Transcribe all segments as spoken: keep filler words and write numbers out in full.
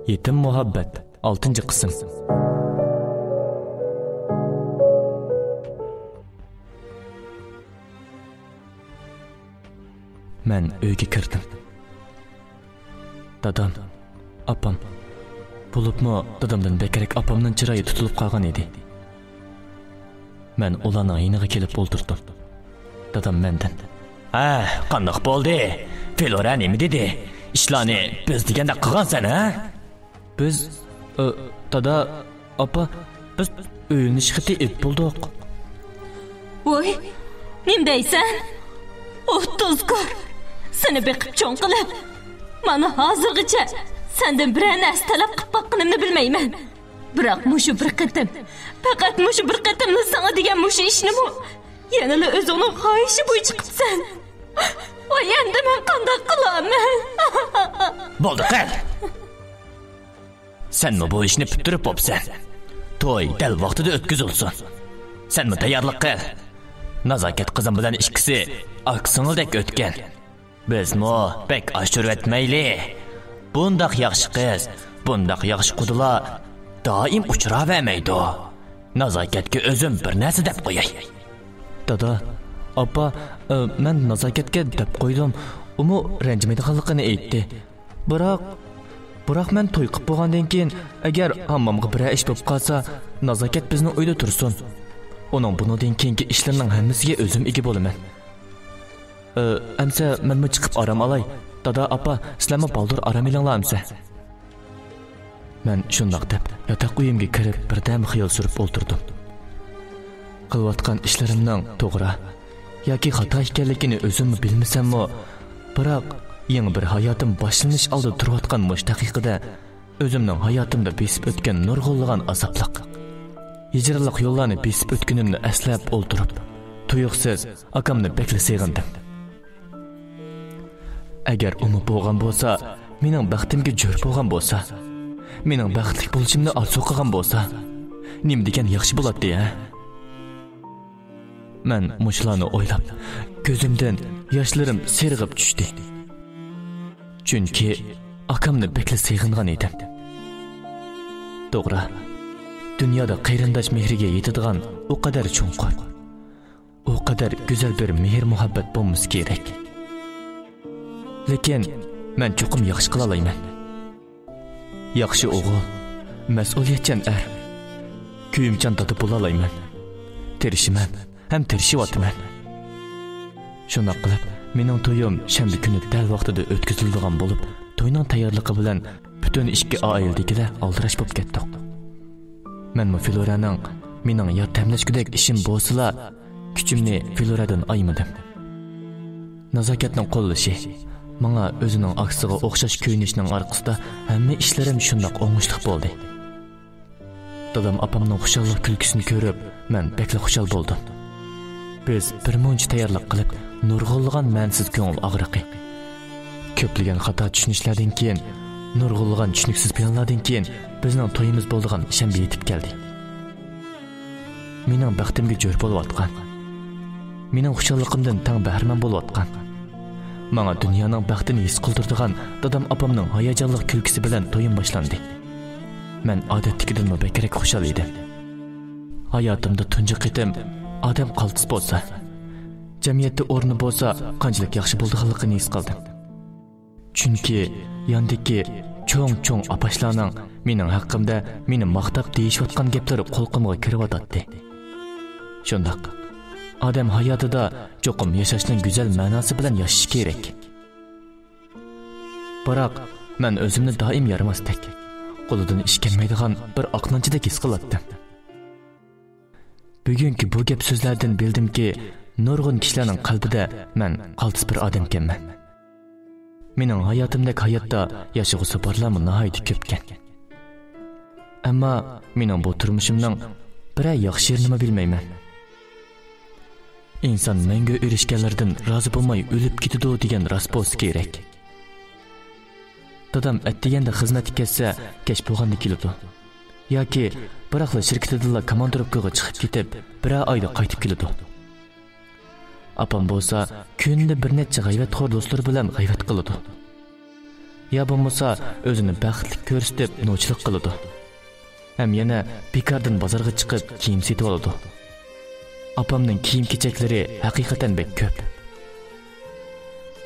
يېتىم مۇھەببەت، ئالتىنچى قىسىم. مەن ئۆيگە كىردىم. دادام، ئاپام، بولۇپمۇ دادامدىن بەكرەك ئاپامنىڭ چىرايى تۇتۇلۇپ قالغان ئىدى. مەن ئۇلارنىڭ يېنىغا كېلىپ ئولتۇردۇم. دادام مەندىن: «ھە، قانداق بولدى؟ فلورا نېمە دېدى؟ ئىشلارنى بىز دېگەندەك قىلغانسەن، ھە؟» بىز، ئە، دادا، ئاپا، بىز ئۆيلىنىش خېتى ئېلىپ بولدۇق. ۋوي، نېمە دەيسەن؟ ئوتتۇز كور! سېنى بېقىپ چوڭ قىلىپ، مانا ھازىرغىچە سەندىن بىرەر نەرسە تەلەپ قىلىپ باققىنىمنى بىلمەيمەن. بىراق مۇشۇ بىر قېتىم، پەقەت مۇشۇ بىر قېتىملا ساڭا دېگەن مۇشۇ ئىشنىمۇ يەنىلا ئۆزۈڭنىڭ خاھىشى بويىچە قىپسەن. ۋاي، ئەمدى مەن قانداق قىلارمەن؟ بولدى، قىل. سەنمۇ بۇ ئىشنى پۈتتۈرۈپ بوپسەن. توي دەل ۋاقتىدا ئۆتكۈزۈلسۇن. سەنمۇ تەييارلىق قىل. نازاكەت قىزىم بىلەن ئىككىسى ئاكا سىڭىلدەك ئۆتكەن. بىزمۇ بەك ئاشۇرۇۋەتمەيلى. بۇنداق ياخشى قىز، بۇنداق ياخشى قۇدىلار دائىم ئۇچراۋەرمەيدۇ. نازاكەتكە ئۆزۈم بىر نەرسە دەپ قوياي. دادا، ئاپا، ئە، مەن نازاكەتكە دەپ قويدۇم. ئۇمۇ رەنجىمەيدىغانلىقىنى ئېيتتى. بىراق، بىراق مەن توي قىپ بولغاندىن كېيىن، ئەگەر ھاممامغا بىرەر ئىش بولۇپ قالسا، نازاكەت بىزنىڭ ئۆيدە تۇرسۇن. ئۇنىڭ بۇنىڭدىن كېيىنكى ئىشلىرىنىڭ ھەممىسىگە ئۆزۈم ئىگە بولىمەن. ئە، ئەمسە مەنمۇ چىقىپ ئارام ئالاي. دادا، ئاپا، سىلەرمۇ بالدۇر ئارام ئېلىڭلار ئەمسە. مەن شۇنداق دەپ، ياتاق ئۆيۈمگە كىرىپ، بىردەم خىيال سۈرۈپ ئولتۇردۇم. قىلىۋاتقان ئىشلىرىمنىڭ توغرا ياكى خاتا ئىكەنلىكىنى ئۆزۈممۇ بىلمىسەممۇ، بىراق يېڭى بىر ھاياتىم باشلىنىش ئالدىدا تۇرۇۋاتقان مۇشۇ دەقىقىدە ئۆزۈمنىڭ ھاياتىمدا بېسىپ ئۆتكەن نۇرغۇنلىغان ئازابلىق، ھىجرانلىق يوللارنى بېسىپ ئۆتكىنىمنى ئەسلەپ ئولتۇرۇپ، تۇيۇقسىز ئاكامنى بەكلا سېغىندىم. ئەگەر ئۇمۇ بولغان بولسا، مېنىڭ بەختىمگە جور بولغان بولسا، مېنىڭ بەختلىك بولۇشۇمنى ئارزۇ قىلغان بولسا، نېمە دېگەن ياخشى بولاتتى، ھە؟ مەن مۇشۇلارنى ئويلاپ، كۆزۈمدىن ياشلىرىم سىرغىپ چۈشتى. چۈنكى ئاكامنى بەكلا سېغىنغان ئىدىم. توغرا، دۇنيادا قېرىنداش مېھرىگە يېتىدىغان ئۇ قەدەر چوڭقۇر، ئۇ قەدەر گۈزەل بىر مېھىر-مۇھەببەت بولمىسا كېرەك. لېكىن مەن چوقۇم ياخشى قىلالايمەن. ياخشى ئوغۇل، مەسئۇلىيەتچان ئەر، كۆيۈمچان دادا بولالايمەن. تىرىشىمەن ھەم تىرىشىۋاتىمەن. شۇنداق قىلىپ، مېنىڭ تويۇم شەنبە كۈنى دەل ۋاقتىدا ئۆتكۈزۈلىدىغان بولۇپ، توينىڭ تەييارلىقى بىلەن پۈتۈن ئىككى ئائىلىدىكىلەر ئالدىراش بولۇپ كەتتۇق. مەنمۇ فلورانىڭ مېنىڭ يار تەملەشكۈدەك ئىشىم بولسىلا، كۈچۈمنى فلورادىن ئايىمىدىم. نازاكەتنىڭ قوللىشى، ماڭا ئۆزىنىڭ ئاكىسىغا ئوخشاش كۆيۈنۈشىنىڭ ئارقىسىدا ھەممە ئىشلىرىم شۇنداق ئوڭۇشلۇق بولدى. دادام ئاپامنىڭ خۇشاللىق كۈلكىسىنى كۆرۈپ، مەن بەكلا خۇشال بولدۇم. بىز بىر مۇنچە تەييارلىق قىلىپ، نۇرغۇنلىغان مەنىسىز كۆڭۈل ئاغرىقى، كۆپلىگەن خاتا چۈشىنىشلەردىن كېيىن، نۇرغۇنلىغان چۈشىنىكسىز پىلانلاردىن كېيىن، بىزنىڭ تويىمىز بولىدىغان شەنبە يېتىپ كەلدى. مېنىڭ بەختىمگە جور بولۇۋاتقان، مېنىڭ خۇشاللىقىمدىن تەڭ بەھرىمەن بولۇۋاتقان، ماڭا دۇنيانىڭ بەختىنى ھېس قىلدۇرىدىغان دادام ئاپامنىڭ ھاياجانلىق كۈلكىسى بىلەن تويۇم باشلاندى. مەن ئادەتتىكىدىنمۇ بەكرەك خۇشال ئىدىم. ھاياتىمدا تۇنجى قېتىم ئادەم قالتىس بولسا، جەمئىيەتتە ئورنى بولسا، قانچىلىك ياخشى بولىدىغانلىقىنى ھېس قىلدىم. چۈنكى ياندىكى چوڭ-چوڭ ئاپاشلارنىڭ مېنىڭ ھەققىمدە مېنى ماختاپ دېيىشىۋاتقان گەپلىرى قۇلىقىمغا كىرىۋاتاتتى. شۇنداق، ئادەم ھاياتىدا چوقۇم ياشاشنىڭ گۈزەل مەناسى بىلەن ياشىشى كېرەك. بىراق، مەن ئۆزۈمنى دائىم يارىماستەك، قولىدىن ئىش كەلمەيدىغان بىر ئاقلانچىدەك ھېس قىلاتتىم. بۈگۈنكى بۇ گەپ سۆزلەردىن بىلدىمكى، نۇرغۇن كىشىلەرنىڭ قەلبىدە مەن قالتىس بىر ئادەمكەنمەن. مېنىڭ ھاياتىمدەك ھاياتتا ياشىغۇسى بارلارمۇ ناھايىتى كۆپكەن. ئەمما مېنىڭ بۇ تۇرمۇشۇمنىڭ بىرەر ياخشى يېرىنىمۇ بىلمەيمەن. ئىنسان مەڭگۈ ئېرىشكەنلىرىدىن رازى بولماي ئۆلۈپ كېتىدۇ دېگەن راست بولسا كېرەك. دادام ئەتىگەندە خىزمەتكە كەتسە، كەچ بولغاندا كېلىدۇ. ياكى بىراقلا شىركىتىدىنلا كاماندىروپكىغا چىقىپ كېتىپ، بىرەر ئايدا قايتىپ كېلىدۇ. ئاپام بولسا كۈندە بىر نەچچە غەيۋەتخور دوستلىرى بىلەن غەيۋەت قىلىدۇ. يا بولمىسا ئۆزىنى بەختلىك كۆرسىتىپ نوچىلىق قىلىدۇ. ھەم يەنە بىكاردىن بازارغا چىقىپ كىيىم سېتىۋالىدۇ. ئاپامنىڭ كىيىم-كېچەكلىرى ھەقىقەتەن بەك كۆپ.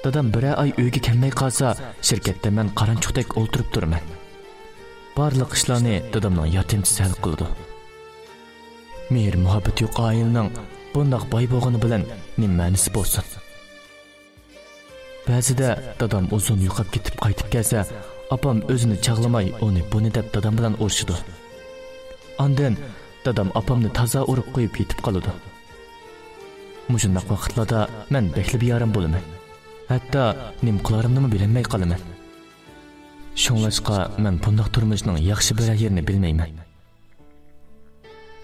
دادام بىرەر ئاي ئۆيگە كەلمەي قالسا، شىركەتتە مەن قارانچۇقتەك ئولتۇرۇپ تۇرىمەن. بارلىق ئىشلارنى دادامنىڭ ياردەمچىسى ھەل قىلىدۇ. مېھىر-مۇھەببىتى يوق ئائىلىنىڭ بۇنداق باي بولغىنى بىلەن نېمە مەنىسى بولسۇن؟ بەزىدە دادام ئۇزۇن يوقاپ كېتىپ قايتىپ كەلسە، ئاپام ئۆزىنى چاغلىماي ئۇنى بۇنى دەپ دادام بىلەن ئۇرۇشىدۇ. ئاندىن دادام ئاپامنى تازا ئۇرۇپ قويۇپ يېتىپ قالىدۇ. مۇشۇنداق ۋاقىتلاردا مەن بەكلا بىئارام بولىمەن. ھەتتا نېمە قىلارىمنىمۇ بىلەلمەي قالىمەن. شۇڭلاشقا مەن بۇنداق تۇرمۇشنىڭ ياخشى بىرەر يېرىنى بىلمەيمەن.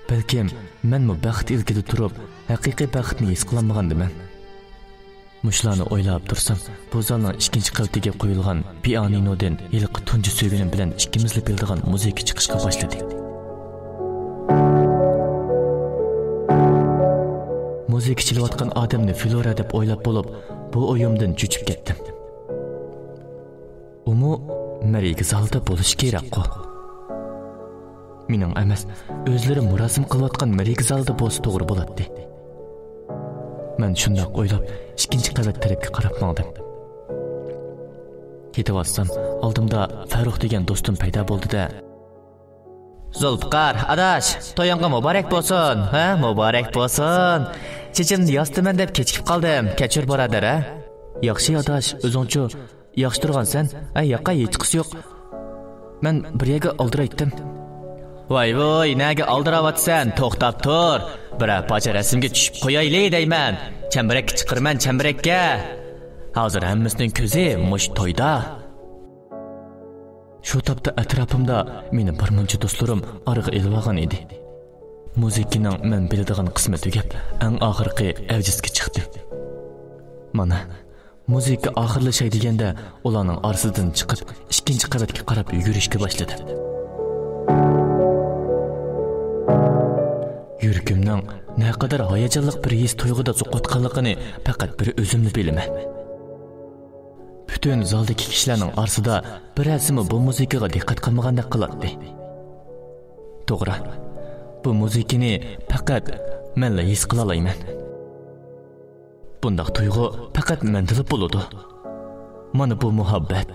بەلكىم مەنمۇ بەخت ئىلكىدە تۇرۇپ، ھەقىقىي بەختنى ھېس قىلالمىغاندىمەن. مۇشۇلارنى ئويلاپ تۇرسام، بۇ زالنىڭ ئىككىنچى قەۋىتىگە قويۇلغان پىئانىنودىن ھېلىقى تۇنجى سۆيگىنىم بىلەن ئىككىمىزلا بىلىدىغان مۇزىكا چىقىشقا باشلىدى. مۇزىكا چېلىۋاتقان ئادەمنى فلورا دەپ ئويلاپ بولۇپ، بۇ ئويۇمدىن چۆچۈپ كەتتىم. ئۇمۇ مەرىكە زالىدا بولۇشى كېرەكقۇ. مېنىڭ ئەمەس، ئۆزلىرى مۇراسىم قىلىۋاتقان مەرىكە زالىدا بولسا توغرا بولاتتى. مەن شۇنداق ئويلاپ، ئىككىنچى قەۋەت تەرەپكە قاراپ ماڭدىم. كېتىۋاتسام، ئالدىمدا فەرۇخ دېگەن دوستۇم پەيدا بولدى-دە. زۇلپىقار، ئاداش، تويۇڭغا مۇبارەك بولسۇن، ھە، مۇبارەك بولسۇن. چېچىمنى ياسىتىمەن دەپ كېچىكىپ قالدىم، كەچۈر بۇرادەر، ھە. ياخشى ئاداش، ئۆزۈڭچۇ؟ ياخشى تۇرغانسەن؟ ئەي، ياقا، ھېچقىسى يوق. مەن بىر يەرگە ئالدىرايتتىم. ۋاي ۋۇي، نەگە ئالدىراۋاتىسەن؟ توختاپ تۇر. بىرەر پارچە رەسىمگە چۈشۈپ قويايلى دەيمەن. چەمبىرەككە چىقىرىمەن، چەمبىرەككە. ھازىر ھەممىسىنىڭ كۆزى مۇشۇ تويدا. شۇ تاپتا ئەتراپىمدا مېنى بىر مۇنچە دوستلىرىم ئارىغا ئېلىۋالغان ئىدى. مۇزىكىنىڭ مەن بىلىدىغان قىسمى تۈگەپ، ئەڭ ئاخىرقى ئەۋجىزگە چىقتىم. مانا، مۇزىكا ئاخىرلىشاي دېگەندە، ئۇلارنىڭ ئارىسىدىن چىقىپ، ئىككىنچى قەۋەتكە قاراپ يۈگۈرۈشكە باشلىدىم. يۈرىكىمنىڭ نەقەدەر ھاياجانلىق بىر ھېس تۇيغۇدا سوقۇۋاتقانلىقىنى پەقەت بىر ئۆزۈملا بىلىمەن. پۈتۈن زالدىكى كىشىلەرنىڭ ئارىسىدا بىرەرسىمۇ بۇ مۇزىكىغا دىققەت قىلمىغاندەك قىلاتتى. توغرا، بۇ مۇزىكىنى پەقەت مەنلا ھېس قىلالايمەن. بۇنداق تۇيغۇ پەقەت مەندىلا بولىدۇ. مانا بۇ مۇھەببەت.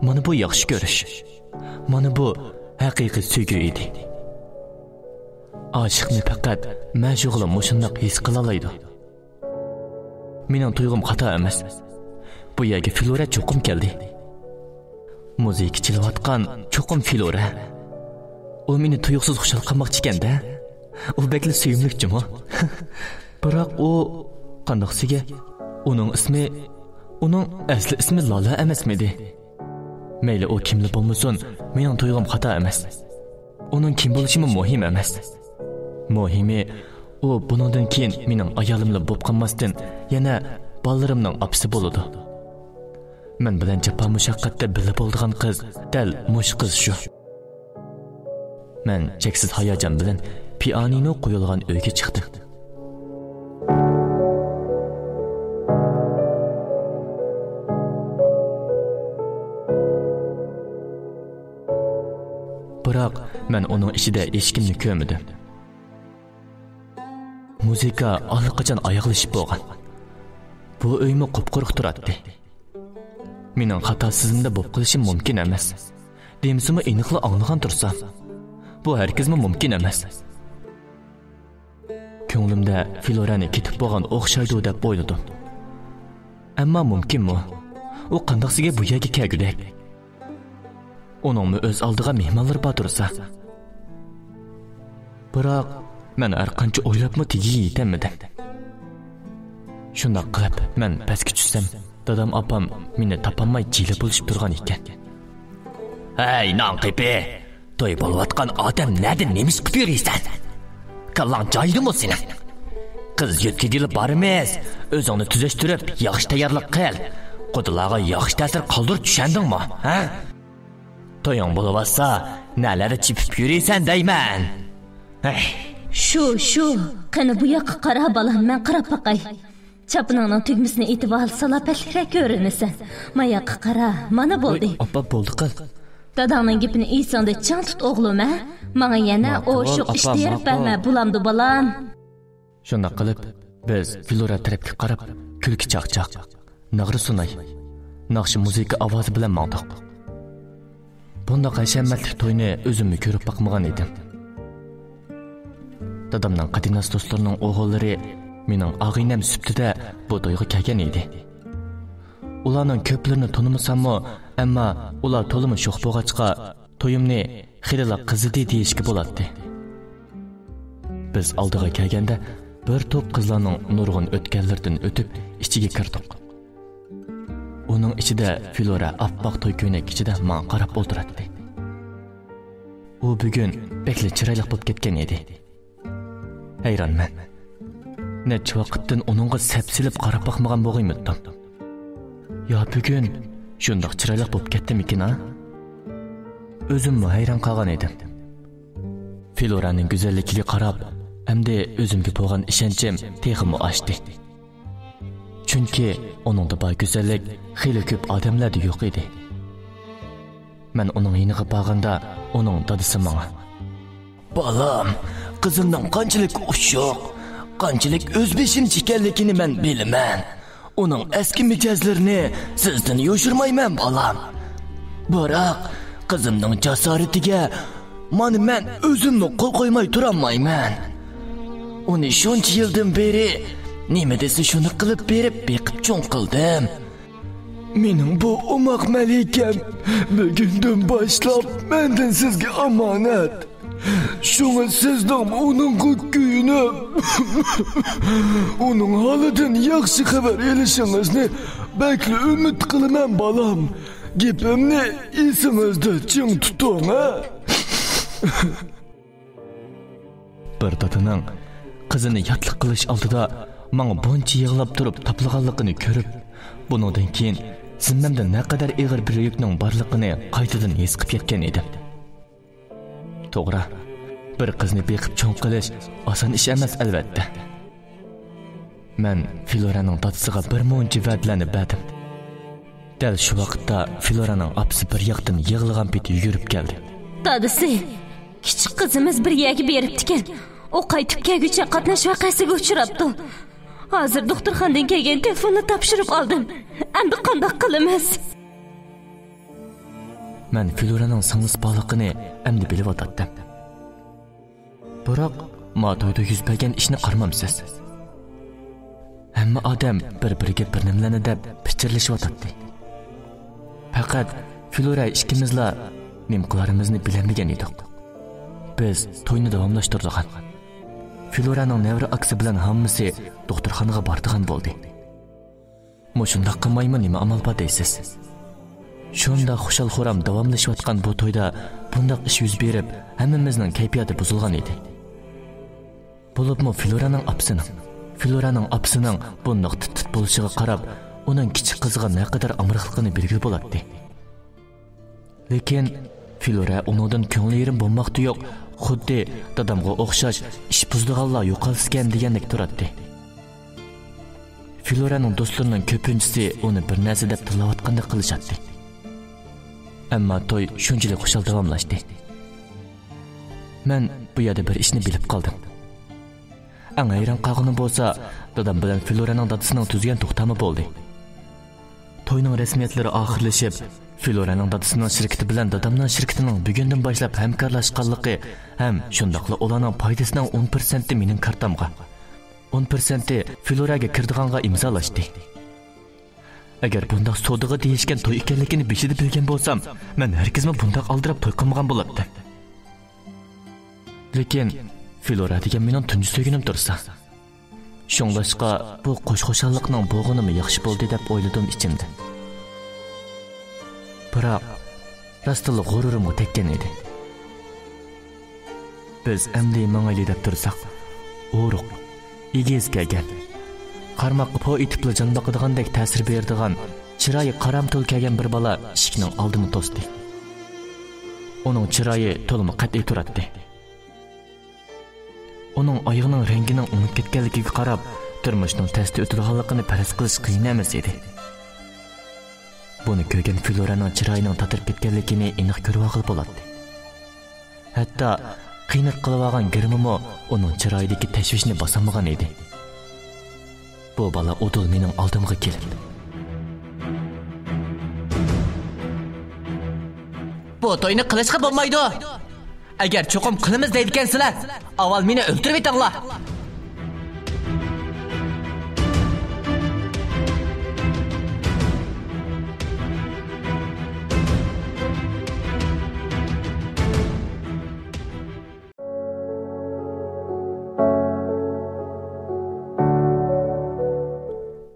مانا بۇ ياخشى كۆرۈش. مانا بۇ ھەقىقىي سۆيگۈ ئىدى. ئاشىقنى پەقەت مەشۇقلا مۇشۇنداق ھېس قىلالايدۇ. مېنىڭ تۇيغۇم خاتا ئەمەس. بۇ يەرگە فلورا چوقۇم كەلدى. مۇزىكا چېلىۋاتقان چوقۇم فلورا. ئۇ مېنى تۇيۇقسىز خۇشال قىلماقچىكەن-دە. ئۇ بەكلا سۆيۈملۈك جۇمۇ. بىراق ئۇ، قانداق دېسە، ئۇنىڭ ئىسمى، ئۇنىڭ ئەسلى ئىسمى لالا ئەمەسمىدى؟ مەيلى ئۇ كىملا بولمىسۇن، مېنىڭ تۇيغۇم خاتا ئەمەس. ئۇنىڭ كىم بولۇشىمۇ مۇھىم ئەمەس. مۇھىمى، ئۇ بۇنىڭدىن كېيىن مېنىڭ ئايالىملا بولۇپ قالماستىن، يەنە بالىلىرىمنىڭ ئاپىسى بولىدۇ. مەن بىلەن جاپا مۇشەققەتتە بىللە بولىدىغان قىز دەل مۇشۇ قىز شۇ. مەن چەكسىز ھاياجان بىلەن پىئانىنو قويۇلغان ئۆيگە چىقتىم. بىراق مەن ئۇنىڭ ئىچىدە ھېچكىمنى كۆرمىدىم. مۇزىكا ئاللىقاچان ئاياغلىشىپ بولغان. بۇ ئۆيمۇ قۇپقۇرۇق تۇراتتى. مېنىڭ خاتا سېزىمدە بولۇپ قېلىشىم مۇمكىن ئەمەس. دېمىسىمۇ ئېنىقلا ئاڭلىغان تۇرسام، بۇ ھەرگىزمۇ مۇمكىن ئەمەس. كۆڭلۈمدە فلورانى كېتىپ بولغان ئوخشايدۇ دەپ ئويلىدىم. ئەمما مۇمكىنمۇ؟ ئۇ قانداقسىگە بۇ يەرگە كەلگۈدەك؟ ئۇنىڭمۇ ئۆز ئالدىغا مېھمانلىرى بار تۇرسا. بىراق مەن ھەر قانچە ئويلاپمۇ تېگىگە يېتەلمىدىم. شۇنداق قىلىپ مەن پەسكە چۈشسەم، دادام ئاپام مېنى تاپالماي جىلە بولۇشۇپ تۇرغان ئىكەن. ھەي، نان قېپى! توي بولۇۋاتقان ئادەم نەدە نېمە ئىش قىلىپ يۈرىسەن؟ كاللاڭ جايىدىمۇ سېنىڭ؟ قىز يۆتكىگىلى بارىمىز. ئۆزۈڭنى تۈزەشتۈرۈپ، ياخشى تەييارلىق قىل. قۇدىلارغا ياخشى تەسىر قالدۇر، چۈشەندىڭمۇ؟ ھە؟ تويۇڭ بولۇۋاتسا، نەلەردە چېپىپ يۈرىسەن دەيمەن. ھەي. شۇ، شۇ. قېنى بۇ ياققا قارا، بالام، مەن قاراپ باقاي. چاپىنىڭنىڭ تۈگمىسىنى ئېتىۋال، سالاپەتلىكرەك كۆرۈنىسەن. ماياققا قارا، مانا بولدى. ۋاي، ئاپا، بولدى قىل. داداڭنىڭ گېپىنى ئېسىڭدە چىڭ تۇت، ئوغلۇم، ھە؟ ماڭا يەنە ماقۇل، ئوشۇق ئىش ئاپا، تېرىپ ماقۇل. بەرمە، بولامدۇ، بالام؟ شۇنداق قىلىپ، بىز فلورا تەرەپكە قاراپ، كۈلكە چاقچاق، ناغرا سۇناي، ناخشا مۇزىكا ئاۋازى بىلەن ماڭدۇق. بۇنداق ھەشەمەتلىك توينى ئۆزۈممۇ كۆرۈپ باقمىغان ئىدىم. دادامنىڭ قەدىناس دوستلىرىنىڭ ئوغۇللىرى مېنىڭ ئاغىنەم سۈپىتىدە بۇ تويغا كەلگەن ئىدى. ئۇلارنىڭ كۆپلىرىنى تونۇمىساممۇ، ئەمما ئۇلار تولىمۇ شوخ بولغاچقا، تويۇمنى خېلىلا قىزىدى دېيىشكە بولاتتى. بىز ئالدىغا كەلگەندە، بىر توپ قىزلارنىڭ نۇرغۇن ئۆتكەللىرىدىن ئۆتۈپ، ئىچىگە كىردۇق. ئۇنىڭ ئىچىدە فلورا ئاپئاق توي كۆينەك ئىچىدە ماڭا قاراپ ئولتۇراتتى. ئۇ بۈگۈن بەكلا چىرايلىق بولۇپ كەتكەن ئىدى. ھەيرانمەن. نەچچە ۋاقىتتىن ئۇنىڭغا سەپسېلىپ قاراپ باقمىغان بولغىيمىدىم. يا بۈگۈن شۇنداق چىرايلىق بولۇپ كەتتىمىكىن، ھا؟ ئۆزۈممۇ ھەيران قالغان ئىدىم. فلورانىڭ گۈزەللىكىگە قاراپ، ئەمدى ئۆزۈمگە بولغان ئىشەنچىم تېخىمۇ ئاشتى. چۈنكى ئۇنىڭدا بار گۈزەللىك خېلى كۆپ ئادەملەردە يوق ئىدى. مەن ئۇنىڭ يېنىغا بارغاندا، ئۇنىڭ دادىسى ماڭا: «بالام، قىزىمنىڭ قانچىلىك ئوشۇق، قانچىلىك ئۆزبېشىمچە ئىكەنلىكىنى مەن بىلىمەن. ئۇنىڭ ئەسكى مىجەزلىرىنى سىزدىن يوشۇرمايمەن، بالام. بىراق، قىزىمنىڭ جاسارىتىگە مانا مەن ئۆزۈممۇ قول قويماي تۇرالمايمەن. ئۇنى شۇنچە يىلدىن بېرى نېمە دېسە شۇنى قىلىپ بېرىپ بېقىپ چوڭ قىلدىم. مېنىڭ بۇ ئوماق مەلىكەم بۈگۈندىن باشلاپ مەندىن سىزگە ئامانەت. شۇڭا سىزنىڭ ئۇنىڭغا كۆيۈنۈپ، ئۇنىڭ ھالىدىن ياخشى خەۋەر ئېلىشىڭىزنى بەكلا ئۈمىد قىلىمەن، بالام. گېپىمنى ئېسىڭىزدە چىڭ تۇتۇڭ، ھە؟» بىر دادىنىڭ قىزىنى ياتلىق قىلىش ئالدىدا ماڭا بۇنچە يىغلاپ تۇرۇپ تاپلىغانلىقىنى كۆرۈپ، بۇنىڭدىن كېيىن زىممەمدە نەقەدەر ئېغىر بىر يۈكنىڭ بارلىقىنى قايتىدىن ھېس قىلىپ يەتكەن ئىدىم. توغرا، بىر قىزنى بېقىپ چوڭ قىلىش ئاسان ئىش ئەمەس، ئەلۋەتتە. مەن فلورانىڭ دادىسىغا بىر مۇنچە ۋەدىلەرنى بەردىم. دەل شۇ ۋاقىتتا فلورانىڭ ئاپىسى بىر ياقتىن يىغلىغان پېتى يۈگۈرۈپ كەلدى. دادىسى، كىچىك قىزىمىز بىر يەرگە بېرىپتىكەن. ئۇ قايتىپ كەلگۈچە قاتناش ۋەقەسىگە ئۇچراپتۇ. ھازىر دوختۇرخانىدىن كەلگەن تېلېفوننى تاپشۇرۇپ ئالدىم. ئەمدى قانداق قىلىمىز؟ مەن فلورانىڭ سىڭلىسى بارلىقىنى ئەمدى بىلىۋاتاتتىم. بىراق، ما تويدا يۈز بەرگەن ئىشنى قارىمامسىز؟ ھەممە ئادەم بىر-بىرىگە بىر نېمىلەرنى دەپ پىچىرلىشىۋاتاتتى. پەقەت فلورا ئىككىمىزلا نېمە قىلارىمىزنى بىلەلمىگەن ئىدۇق. بىز توينى داۋاملاشتۇرىدىغان، فلورانىڭ نەۋرە ئاكىسى بىلەن ھاممىسى دوختۇرخانىغا بارىدىغان بولدى. مۇشۇنداق قىلمايمۇ نېمە ئامال بار دەيسىز؟ شۇنداق خۇشال-خۇرام داۋاملىشىۋاتقان بۇ تويدا بۇنداق ئىش يۈز بېرىپ، ھەممىمىزنىڭ كەيپىياتى بۇزۇلغان ئىدى. بولۇپمۇ فلورانىڭ ئاپىسىنىڭ، فلورانىڭ ئاپىسىنىڭ بۇنداق تىت-تىت بولۇشىغا قاراپ، ئۇنىڭ كىچىك قىزىغا نەقەدەر ئامراقلىقىنى بىلگىلى بولاتتى. لېكىن فلورا ئۇنىڭدىن كۆڭلى يېرىم بولماقتا يوق، خۇددى دادامغا ئوخشاش ئىش بۇزىدىغانلار يوقالسىكەن دېگەندەك تۇراتتى. فلورانىڭ دوستلىرىنىڭ كۆپىنچىسى ئۇنى بىر نەرسە دەپ تىللاۋاتقاندەك قىلىشاتتى. ئەمما توي شۇنچىلىك خۇشال داۋاملاشتى. مەن بۇ يەردە بىر ئىشنى بىلىپ قالدىم. ئەڭ ھەيران قالغىنىم بولسا، دادام بىلەن فلورانىڭ دادىسىنىڭ تۈزگەن توختامى بولدى. توينىڭ رەسمىيەتلىرى ئاخىرلىشىپ، فلورانىڭ دادىسىنىڭ شىركىتى بىلەن دادامنىڭ شىركىتىنىڭ بۈگۈندىن باشلاپ ھەمكارلاشقانلىقى ھەم شۇنداقلا ئۇلارنىڭ پايدىسىنىڭ ئون پىرسەنتى مېنىڭ كارتامغا، ئون پىرسەنتى فلوراگە كىرىدىغانغا ئىمزالاشتى. ئەگەر بۇنداق سودىغا دېيىشكەن توي ئىكەنلىكىنى بېشىدا بىلگەن بولسام، مەن ھەرگىزمۇ بۇنداق ئالدىراپ توي قىلمىغان بولاتتىم. لېكىن فلورا دېگەن مېنىڭ تۇنجى سۆيگىنىم تۇرسا. شۇڭلاشقا بۇ قوش-خۇشاللىقنىڭ بولغىنىمۇ ياخشى بولدى دەپ ئويلىدىم ئىچىمدە. بىراق، راستتىنلا غۇرۇرۇمغا تەگكەن ئىدى. بىز ئەمدى ماڭايلى دەپ تۇرساق، ئورۇق، ئېگىز كەلگەن، قارىماققا پو ئېتىپلا جان باقىدىغاندەك تەسىر بېرىدىغان، چىرايى قارامتۇل كەلگەن بىر بالا ئىشىكنىڭ ئالدىنى توستى. ئۇنىڭ چىرايى تولىمۇ قەتئىي تۇراتتى. ئۇنىڭ ئايىغىنىڭ رەڭگىنىڭ ئۆڭۈپ كەتكەنلىكىگە قاراپ، تۇرمۇشنىڭ تەستە ئۆتىدىغانلىقىنى پەرەز قىلىش قىيىن ئەمەس ئىدى. بۇنى كۆرگەن فلورانىڭ چىرايىنىڭ تاتىرىپ كەتكەنلىكىنى ئېنىق كۆرۈۋالغىلى بولاتتى. ھەتتا قىينىپ قىلىۋالغان گىرىمىمۇ ئۇنىڭ چىرايىدىكى تەشۋىشنى باسالمىغان ئىدى. بۇ بالا ئۇدۇل مېنىڭ ئالدىمغا كېلىپ، بۇ توينى قىلىشقا بولمايدۇ. ئەگەر چوقۇم قىلىمىز دەيدىكەنسىلەر، ئاۋۋال مېنى ئۆلتۈرۈۋېتىڭلار.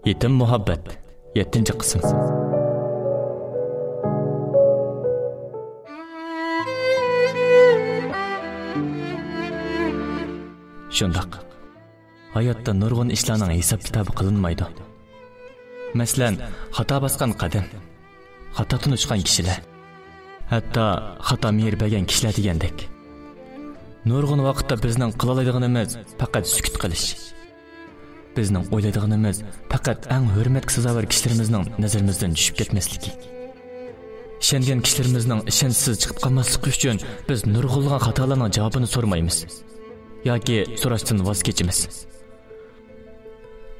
يېتىم مۇھەببەت، يەتتىنچى قىسىم. شۇنداق. ھاياتتا نۇرغۇن ئىشلارنىڭ ھېساب-كىتابى قىلىنمايدۇ. مەسىلەن، خاتا باسقان قەدەم، خاتا تونۇشقان كىشىلەر، ھەتتا خاتا مېھىر بەرگەن كىشىلەر دېگەندەك. نۇرغۇن ۋاقىتتا بىزنىڭ قىلالايدىغىنىمىز پەقەت سۈكۈت قىلىش. بىزنىڭ ئويلايدىغىنىمىز پەقەت ئەڭ ھۆرمەتكە سازاۋەر كىشىلىرىمىزنىڭ نەزىرىمىزدىن چۈشۈپ كەتمەسلىكى. ئىشەنگەن كىشىلىرىمىزنىڭ ئىشەنچسىز چىقىپ قالماسلىقى ئۈچۈن بىز نۇرغۇنلىغان خاتالارنىڭ جاۋابىنى سورىمايمىز ياكى سوراشتىن ۋاز كېچىمىز.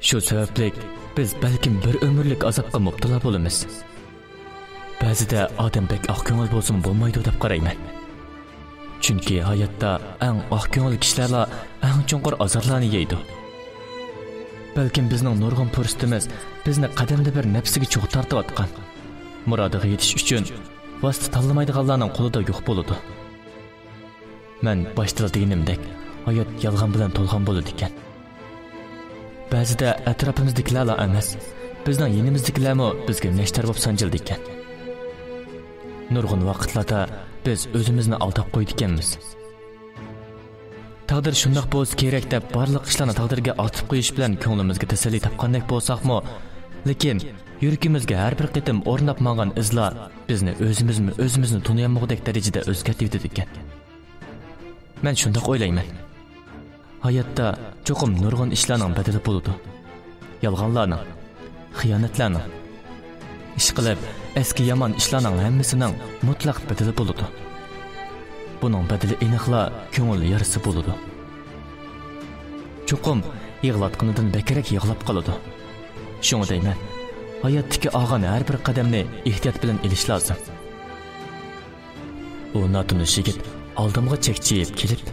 شۇ سەۋەبلىك بىز بەلكىم بىر ئۆمۈرلۈك ئازابقا مۇپتىلا بولىمىز. بەزىدە ئادەم بەك ئاق كۆڭۈل بولسىمۇ بولمايدۇ دەپ قارايمەن. چۈنكى ھاياتتا ئەڭ ئاق كۆڭۈل كىشىلەرلا ئەڭ چوڭقۇر ئازارلارنى يەيدۇ. بەلكىم بىزنىڭ نۇرغۇن پۇرسىتىمىز بىزنى قەدەمدە بىر نەپسىگە چوغ تارتىۋاتقان، مۇرادىغا يېتىش ئۈچۈن ۋاسىتە تاللىمايدىغانلارنىڭ قولىدا يوق بولىدۇ. مەن باشتىلا دېگىنىمدەك، ھايات يالغان بىلەن تولغان بولىدىكەن. بەزىدە ئەتراپىمىزدىكىلەرلا ئەمەس، بىزنىڭ يېنىمىزدىكىلەرمۇ بىزگە نەشتەر بولۇپ سانجىلىدىكەن. نۇرغۇن ۋاقىتلاردا بىز ئۆزىمىزنى ئالداپ قويىدىكەنمىز. تەقدىر شۇنداق بولسا كېرەك دەپ، بارلىق ئىشلارنى تەقدىرگە ئارتىپ قويۇش بىلەن كۆڭلىمىزگە تەسەللى تاپقاندەك بولساقمۇ، لېكىن يۈرىكىمىزگە ھەر بىر قېتىم ئورناپ ماڭغان ئىزلار بىزنى ئۆزىمىزمۇ ئۆزىمىزنى تونۇيالمىغۇدەك دەرىجىدە ئۆزگەرتىۋېتىدىكەن. مەن شۇنداق ئويلايمەن. ھاياتتا چوقۇم نۇرغۇن ئىشلارنىڭ بەدىلى بولىدۇ. يالغانلارنىڭ، خىيانەتلەرنىڭ، ئىشقىلىپ، ئەسكى يامان ئىشلارنىڭ ھەممىسىنىڭ مۇتلەق بەدىلى بولىدۇ. بۇنىڭ بەدىلى ئېنىقلا كۆڭۈل يارىسى بولىدۇ. چوقۇم يىغلاتقىنىدىن بەكرەك يىغلاپ قالىدۇ. شۇڭا دەيمەن، ھاياتتىكى ئالغان ھەر بىر قەدەمنى ئېھتىيات بىلەن ئېلىش لازىم. ئۇ ناتونۇش يىگىت ئالدىمغا چەكچىيىپ كېلىپ،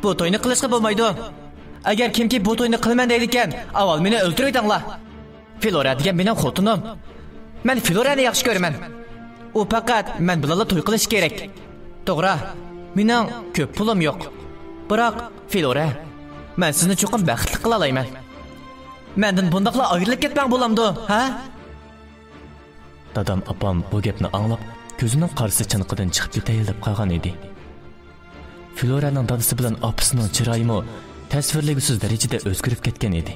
بۇ توينى قىلىشقا بولمايدۇ. ئەگەر كىمكى بۇ توينى قىلىمەن دەيدىكەن، ئاۋۋال مېنى ئۆلتۈرۈۋېتىڭلار. فلورا دېگەن مېنىڭ خوتۇنۇم. مەن فلورانى ياخشى كۆرىمەن. ئۇ پەقەت مەن بىلەنلا توي قىلىشى كېرەك. توغرا، مېنىڭ كۆپ پۇلۇم يوق. بىراق، فلورا، مەن سىزنى چوقۇم بەختلىك قىلالايمەن. مەندىن بۇنداقلا ئايرىلىپ كەتمەڭ بولامدۇ، ھە؟ دادام ئاپام بۇ گەپنى ئاڭلاپ، كۆزىنىڭ قارىسى چانىقىدىن چىقىپ كېتەيلا دەپ قالغان ئىدى. فلورانىڭ دادىسى بىلەن ئاپىسىنىڭ چىرايىمۇ تەسۋىرلىگۈسىز دەرىجىدە ئۆزگىرىپ كەتكەن ئىدى.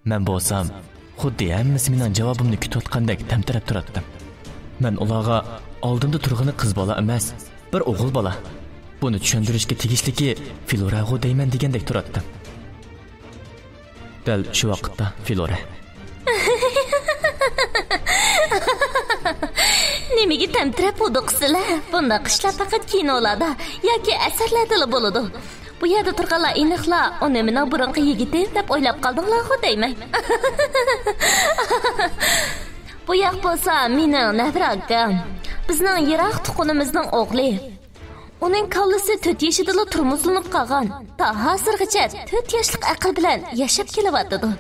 مەن بولسام، خۇددى ھەممىسى مېنىڭ جاۋابىمنى كۈتۈۋاتقاندەك تەمتىرەپ تۇراتتىم. مەن ئۇلارغا، ئالدىمدا تۇرغىنى قىز بالا ئەمەس، بىر ئوغۇل بالا. بۇنى چۈشەندۈرۈشكە تېگىشلىكى فلوراغۇ دەيمەن دېگەندەك تۇراتتىم. دەل شۇ ۋاقىتتا فلورا. نېمىگە تەمتىرەپ ھودۇقىسىلەر؟ بۇنداق ئىشلار پەقەت كىنولادا ياكى ئەسەرلەردىلا بولىدۇ. بۇ يەردە تۇرغانلار ئېنىقلا ئۇ نېمىنىڭ بۇرۇنقى يىگىتى دەپ ئويلاپ قالدىڭلارغۇ دەيمەن. بۇ ياق بولسا مېنىڭ نەۋرە ئاكام. بىزنىڭ يىراق تۇغقىنىمىزنىڭ ئوغلى. ئۇنىڭ كاللىسى تۆت يېشىدىلا تورمۇزلىنىپ قالغان. تا ھازىرغىچە تۆت ياشلىق ئەقىل بىلەن ياشاپ كېلىۋاتىدۇ.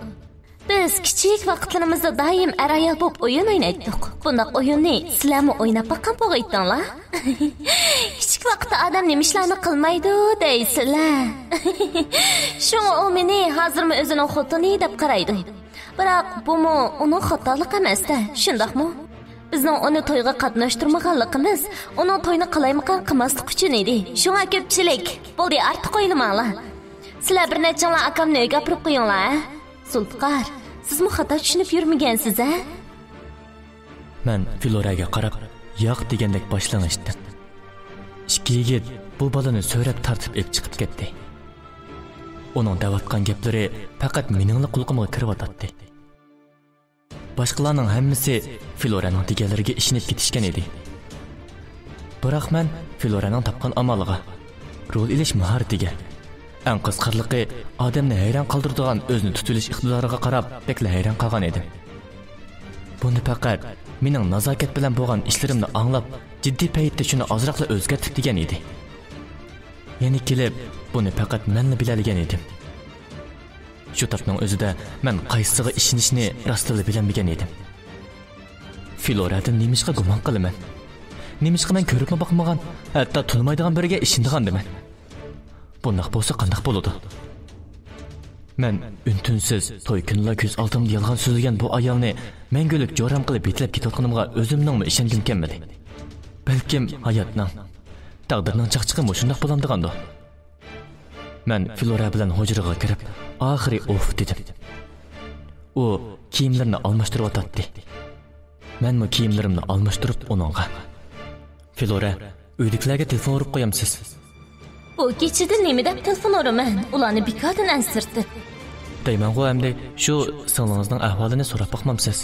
بىز كىچىك ۋاقىتلىرىمىزدا دائىم ئەر-ئايال بولۇپ ئويۇن ئوينايتتۇق. بۇنداق ئويۇننى سىلەرمۇ ئويناپ باققان بولغىيتتىڭلار؟ كىچىك ۋاقىتتا ئادەم نېمە ئىشلارنى قىلمايدۇ دەيسىلەر. شۇڭا ئۇ مېنى ھازىرمۇ ئۆزىنىڭ خوتۇنى دەپ قارايدۇ. بىراق بۇمۇ ئۇنىڭ خاتالىقى ئەمەس-دە، شۇنداقمۇ؟ بىزنىڭ ئۇنى تويغا قاتناشتۇرمىغانلىقىمىز ئۇنىڭ تويىنى قالايمىقان قىلماسلىقى ئۈچۈن ئىدى. شۇڭا كۆپچىلىك، بولدى، ئارتۇق ئويلىماڭلار. سىلەر بىر نەچچىڭلار ئاكامنى ئۆيگە ئاپىرىپ قويۇڭلار، ھە؟ زۇلپىقار، سىزمۇ خاتا چۈشىنىپ يۈرمىگەنسىز، ھە؟ مەن فلوراگە قاراپ، ياق دېگەندەك باش لىڭشىتتىم. ئىككى يىگىت بۇ بالىنى سۆرەپ تارتىپ ئېلىپ چىقىپ كەتتى. ئۇنىڭ دەۋاتقان گەپلىرى پەقەت مېنىڭلا قۇلىقىمغا كىرىۋاتاتتى. باشقىلارنىڭ ھەممىسى فلورانىڭ دېگەنلىرىگە ئىشىنىپ كېتىشكەن ئىدى. بىراق مەن فلورانىڭ تاپقان ئامالىغا، رول ئېلىش ماھارىتىگە، ئەڭ قىزىقارلىقى، ئادەمنى ھەيران قالدۇرىدىغان ئۆزىنى تۇتۇۋېلىش ئىقتىدارىغا قاراپ بەكلا ھەيران قالغان ئىدىم. بۇنى پەقەت مېنىڭ نازاكەت بىلەن بولغان ئىشلىرىمنى ئاڭلاپ، جىددىي پەيتتە شۇنى ئازراقلا ئۆزگەرتىپ دېگەن ئىدى. يەنە كېلىپ، بۇنى پەقەت مەنلا بىلەلىگەن ئىدىم. شۇ تاپنىڭ ئۆزىدە مەن قايسىسىغا ئىشىنىشنى راستتىنلا بىلەلمىگەن ئىدىم. فلورادىن نېمىشقا گۇمان قىلىمەن؟ نېمىشقا مەن كۆرۈپمۇ باقمىغان، ھەتتا تونۇمايدىغان بىرىگە ئىشىنىدىغاندىمەن؟ بۇنداق بولسا قانداق بولىدۇ؟ مەن ئۈن-تىنسىز توي كۈنىلا كۆز ئالدىمدا يالغان سۆزلىگەن بۇ ئايالنى مەڭگۈلۈك جورام قىلىپ يېتىلەپ كېتىۋاتقىنىمغا ئۆزۈمنىڭمۇ ئىشەنگۈم كەلمىدى. بەلكىم ھاياتنىڭ، تەقدىرنىڭ چاقچىقى مۇشۇنداق بولامدىغاندۇ؟ مەن فلورا بىلەن ھۇجرىغا كىرىپ، ئاخىرى ئۇف دېدىم. ئۇ كىيىملىرىنى ئالماشتۇرۇۋاتاتتى. مەنمۇ كىيىملىرىمنى ئالماشتۇرۇپ ئۇنىڭغا، فلورا، ئۆيدىكىلەرگە تېلېفون ئۇرۇپ قويامسىز؟ بۇ كېچىدە نېمە دەپ تېلېفون ئۇرىمەن؟ ئۇلارنى بىكاردىن ئەنسىرىتىپ. دەيمەنغۇ، ئەمدى شۇ سىڭلىڭىزنىڭ ئەھۋالىنى سوراپ باقمامسىز؟